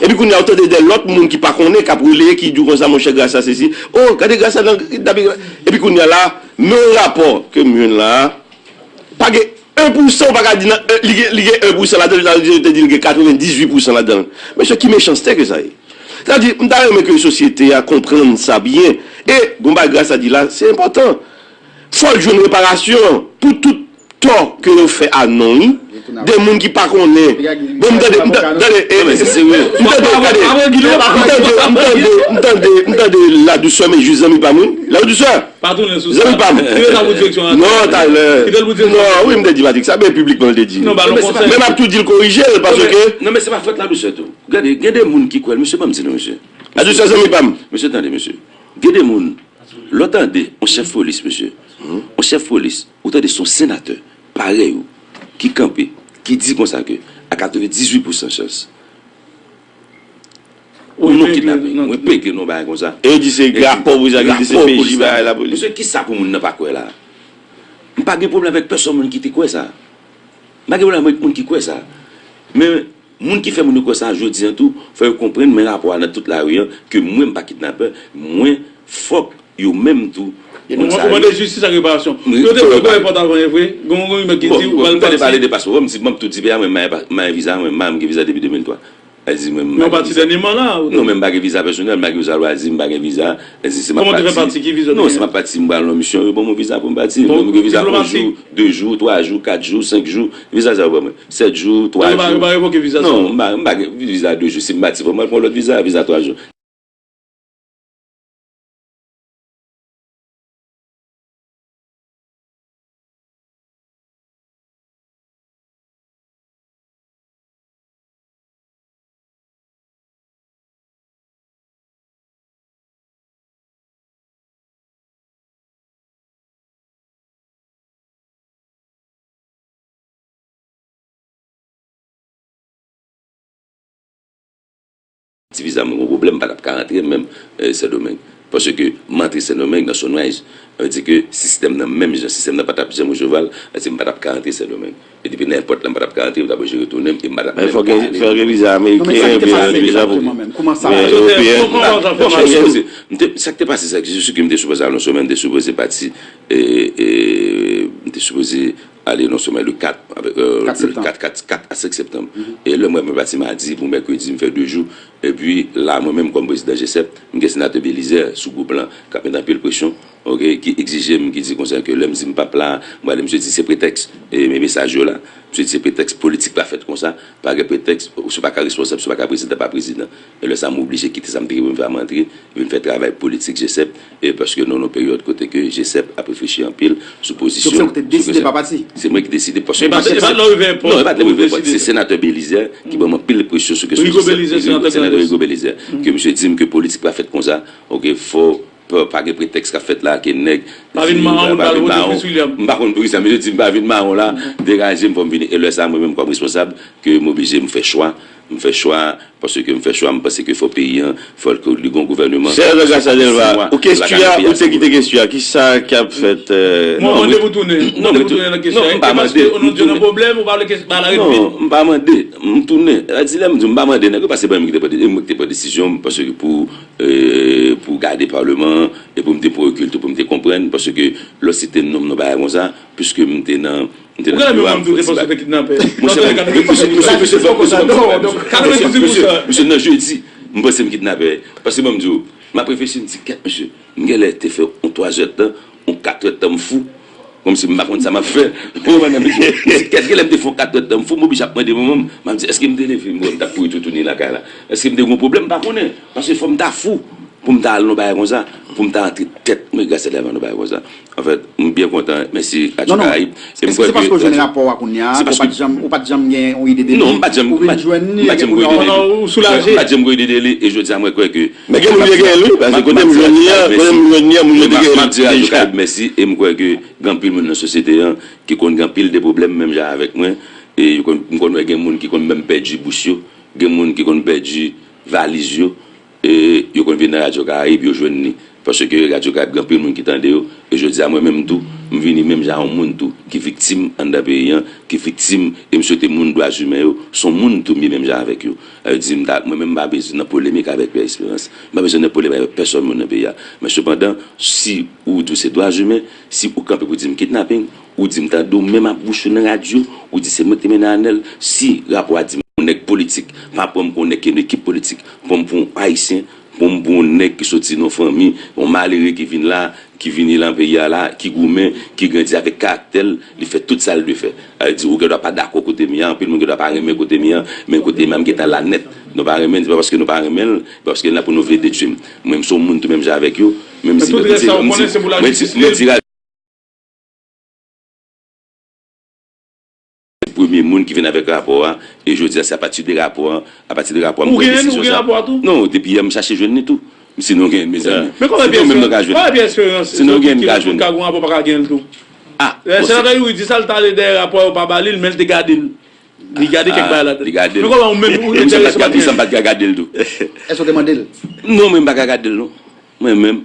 Epi kounye a, ou tande de lòt moun ki pa konnen, k ap releye, ki di w konsa, monchè, Gracia sesi. Oh, gade Gracia nan kidnaping. Epi kounye a la, men yon rapò ke m jwenn la a, pa gen en pou san, ou pa ka di nan, eh, li gen, li gen en pou san ladan l, sa vle di yo te di l gen katrevendizuit pou san ladan l. Mesye, ki mechanste ke sa ye? Sa di, m ta renmen ke sosyete a konprann sa byen. E, gon bagay Gracia di la, se enpòtan. Fò l jwenn reparasyon pou tout tò ke yo fè a non li, de moun ki pa konnen. Bon, m tande, m ta- tande, eh, non, men se serye. M tande, tande, m tande, m tande, m tande, m tande Ladousè, men jis zanmi pa m, wi. Ladousè, pa tounen sou sa. Zanmi pa m. Kite sa pou direksyon an. Non, talè. Kite l pou direksyon an. Non, wi, m te di Patrick sa, men piblikman l te di. Non, ba l yon konsèy. Men m ap tou di l korije l, paske. Non, men se pa fòt Ladousè tou. Gade, gen de moun ki kwè l, mesye, ban m di nou, mesye. Ladousè, zanmi pa m. Mesye, tande, mesye. Gen de moun, lè w tande yon chèf polis, mesye, yon chèf polis, ou tande se yon senatè, parèy ou, ki kanpe, ki di konsa ke a katrevendizuit pou san chans, ou non kidnape, mwen pegle non bagay konsa. E yo di se rapò pou sa, yo di se rapò P J, bagay lapolis. Mesye, kisa pou moun nan pa kwè la? M pa gen pwoblèm avèk pèsonn moun ki te kwè sa. M pa gen pwoblèm avèk moun ki kwè sa. Men, moun ki fè moun yo kwè sa, jodi an tou, fò yo konprann, men rapò a nan tout lari an, ke mwen, m pa kidnapè, mwen, fòk yo menm tou konn sa yo. Ou mande jistis ak reparasyon. Yo te fè yon pòt avan, e vre, gen yon rimè ki di ou pral pati. Bon, m tande pale de paspò, m di, m ap tou di, pè a, mwen, m pa gen viza, mwen, m gen viza depi de mil twa. Al di mwen, m pa gen viza. Non, men m pa gen viza pèsonèl, m pa gen viza lwazi, m pa gen viza. Kòman w te fè pati? Ki viza w te gen? Non, si m ap pati, m pral nan misyon, yo ban m yon viza pou m pati. Bon, diplomatik. Yo ban m yon viza yon jou, de jou, twa jou, kat jou, senk jou. Viza sa yo ban mwen. Sèt jou, twa jou. Yo pa revoke viza sa? Non, m pa, m pa gen viza de jou. Si m pati, fò m al pran lòt viza, viza twa jou. Ti viza mwen gon pwoblèm, m pa t ap ka rantre menm, eh, Sendomeng. Paske m antre Sendomeng nan Sunrise. Sa vle di ke sistèm nan menm jan, sistèm nan pa t ap janm resevwa l, sa vle di m pa t ap ka rantre Sendomeng. E depi nan èpòt la, m pa t ap ka rantre, m t ap oblije retounen, e m pa t ap menm ka ale. Fò gen, fò gen viza ameriken, viza pou. Kòman sa? Ewopeyen. Bon, bon, bon, bon, bon. Sa k te pase, sa, se ke m te sipoze al nan somè, m te sipoze pati, e, e, m te sipoze ale nan somè le kat, avèk, euh, kat septanm. Kat, kat, kat a senk septanm. E lè mwen, mwen pati madi pou mèkredi, m fè de jou. Epi la, mwen menm kòm prezidan G sèp, m gen senatè Belizaire sou gwoup lan, k ap met anpil presyon, oke, ki egzije m, ki di konsa ke lè m di m p ap la, m prale, misye di se pretèks, e, men mesaj yo la. Misye di se pretèks politik la fèt konsa, pa gen pretèks, si w pa ka responsab, si w pa ka prezidan, pa prezidan. E lè sa, m oblije kite sa m te gen pou m fè a, m antre, vin fè travay politik G sèp, e paske nou nan yon peryòd kote ke G sèp ap reflechi anpil sou pozisyon. Donk, se ou ki te deside pa pati? Se mwen ki deside, paske mwen se, non, e pa t lè m rive èpòt, se senatè Belizaire ki ban m anpil presyon sou kesyon G sèp. Rigaud Belizaire, senatè Rigaud Belizaire, ke misye di m ke politik pa fèt konsa, oke, fò pa, pa gen pretèks k ap fèt la, ke nèg pa vin mawon, pa vin mawon. M pa konn poukisa, misye di m pa vin mawon la, degaje m, fò m vini. E lè sa, mwen menm kòm responsab, ke m oblije m fè chwa, m fè chwa, paske m fè chwa, m panse ke fò peyi an, fò l, li gon gouvèneman. Senatè Gracia Delva, ou kestyon a, ou te kite kestyon a, kisa k ap fèt, euh, non, mwen mande pou tounen, mande pou tounen nan kestyon a. Non, m pa mande, paske ou nan pwoblèm, ou pa vle ke ba la repli. Non, m pa mande, m tounen. Sa di lè m di m pa mande nèg yo, paske se pa mwen ki te pran, e mwen ki te pran desizyon, paske pou, euh, pou gade palman an, e pou m te pran rekil tou, pou m te konprann, paske lè w site non m nan bagay konsa, piske m te nan M te nan biwo a, m fè yon ti bak. Monchè, monchè, monchè, monchè, fè yon koze kòm sa menm. Monchè, monchè, monchè, nan jedi, m panse m kidnapè. Paske ban m di w, m ap reflechi, m di, kèt, mesye, m genlè te fè yon twa zè tan, yon kat è tan, m fou. Kòmsi m pa konn sa m ap fè. Ou konprann, mesye? M di, kèt, genlè m te fè yon kat è tan, m fou, m oblije ap mande manman m. M ap di, èske m te leve, m wè m t ap kouri toutouni lakay la? Èske m te gen yon pwoblèm? M pa konnen. Paske fò m ta fou pou m ta al nan bagay konsa, pou m ta antre tèt mwen grasa lè nan bagay konsa. Anfèt, m byen kontan. Mèsi, Radyo Karayib. E m kwè ke. Se paske w jwenn rapò a kounye a, ou pa t janm, ou pa t janm gen yon ide de li, ou vin jwenn li, e kounye a ou soulaje. M pa t janm gen ide de li, e jodi a, mwen kwè ke. Men gen moun ki te genyen l, wi, paske kote m jwenn li a, kote m jwenn li a, moun yo te genyen l deja. M ap di Radyo Karayib mèsi, e m kwè ke gen anpil moun nan sosyete a ki konn gen anpil de pwoblèm, menm jan avèk mwen. E yo konn, m konn wè gen moun ki konn menm pèdi bous yo, gen moun ki konn pèdi valiz yo. E yo konn vin nan Radyo Karayib, yo jwenn li. Paske Radyo Karayib gen anpil moun ki tande yo. E jodi a, mwen menm tou, m vini menm jan yon moun tou ki viktim anndan peyi a, ki viktim, e m swete moun dwa imen yo, se yon moun tou m ye menm jan avèk yo. Sa vle di, m ta, mwen menm, m pa bezwen nan polemik avèk Pierre Espérance. M pa bezwen nan polemik avèk pèsòn moun nan peyi a. Men sepandan, si ou di w se dwa imen, si ou kanpe pou di m kidnaping, ou di m tande w menm ak bouch ou nan radyo, ou di se mwen ki te mennen Anèl, si rapò a di m yon nèg politik, pa pran m pou yon nèg ki nan ekip politik, pran m pou yon Ayisyen, pran m pou yon nèg ki soti nan yon fanmi, yon malere ki vin la, ki vini nan peyi a la, ki goumen, ki grandi avèk karaktè l, li fè tout sa l dwe fè. Sa vle di, ou gen dwa pa dakò kote m ye a, anpil moun gen dwa pa renmen kote m ye a, men kote m ye a, m gentan la nèt. Nou pa renmen l, se pa paske nou pa renmen l, se paske l la pou nou vle detwi m. Mwen, m se yon moun tou menm jan avèk yo, menm si nou di, mwen di, mwen di, premye moun ki vin avèk rapò a, e jodi a, se apati de rapò a, apati de rapò a, m pran desizyon sa. Ou gen rapò a tou? Non, depi yè, m chache jwenn li tou. Sinon, gen, mezanmi. Men kòman Pierre Espérance, kòman Pierre Espérance, se yon moun ki ka gen rapò, pa ka gen l tou? Ah, senatè Youri di sa, l t ale dèyè rapò a, yo pa ba li l, men l te gade l. Li gade kèk bagay ladan. Li gade l. Men kòman ou menm, ou enterese pa gen? Sa m pa t ka gade l tou. Èske w te mande l? Non, mwen, m pa ka gade l, non. Mwen menm.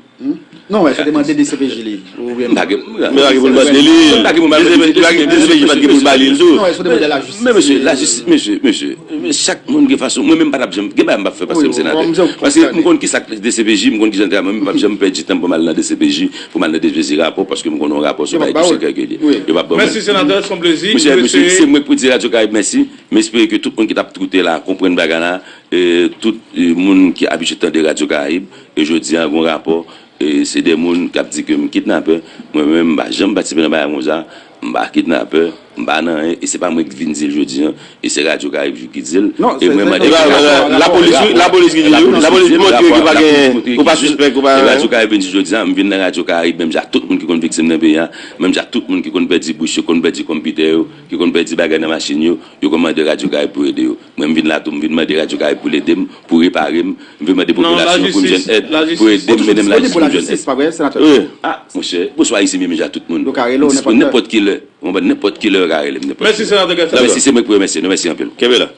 Non, èske w te mande D C P J li? Oubyen m pa gen, m pa gen pou m mande li. M pa gen pou m mande li. D C P J pa t gen pou l ba li l tou. Non, èske w te mande lajistis? Men mesye, lajistis, mesye, mesye, mesye, chak moun gen fason. Mwen menm, m pa t ap janm, gen bagay m p ap fè paske m senatè. Paske m konn ki sa k D C P J, m konn ki jan l travay, mwen menm, m p ap janm pèdi tan pou m al nan D C P J, pou m al nan D C P J rapò, paske m konn yon rapò se yon bagay ki sekrè ke l ye. Yo p ap ban mwen. Mèsi, senatè, se yon plezi. Mesye, mesye, se mwen k pou di Radyo Karayib mèsi. M espere ke tout moun ki t ap koute la konprann bagay la. E tout, e, moun ki abitye tande Radyo Karayib, e jodi a, gen yon rapò, e se de moun k ap di ke m kidnapè. Mwen menm, m pa janm patisipe nan bagay konsa. M pa kidnapè, m pa nan anyen, e se pa mwen ki vin di l jodi a, e se Radyo Karayib ki di l. E mwen mande rapò. Lapolis, wi, lapolis ki di l, wi. Lapolis di montre ke pa gen, ou pa sispèk, ou pa anyen. Radyo Karayib vin di jodi a, m vin nan Radyo Karayib, menm jan ak tout moun ki konn viktim nan peyi a, menm jan ak tout moun ki konn pèdi bouch yo, konn pèdi konpitè yo, ki konn pèdi bagay nan machin yo, yo konn mande Radyo Karayib pou ede yo. Mwen, m vin la tou, m vin mande Radyo Karayib pou l ede m, pou repare m. M vin mande popilasyon pou m jwenn èd, pou ede m, mennen m lajistis pou m jwenn èd. Wi. Ah, monchè, bonswa, isi, menm jan tout moun. Yo ka rele w nenpòt lè. Nenpòt ki lè. Mwen, nenpòt ki lè, yo ka rele m, nenpòt ki lè. Mèsi, senatè Gaston. Mèsi, se mwen ki pou remèsye nou. Mèsi anpil. Kenbe la.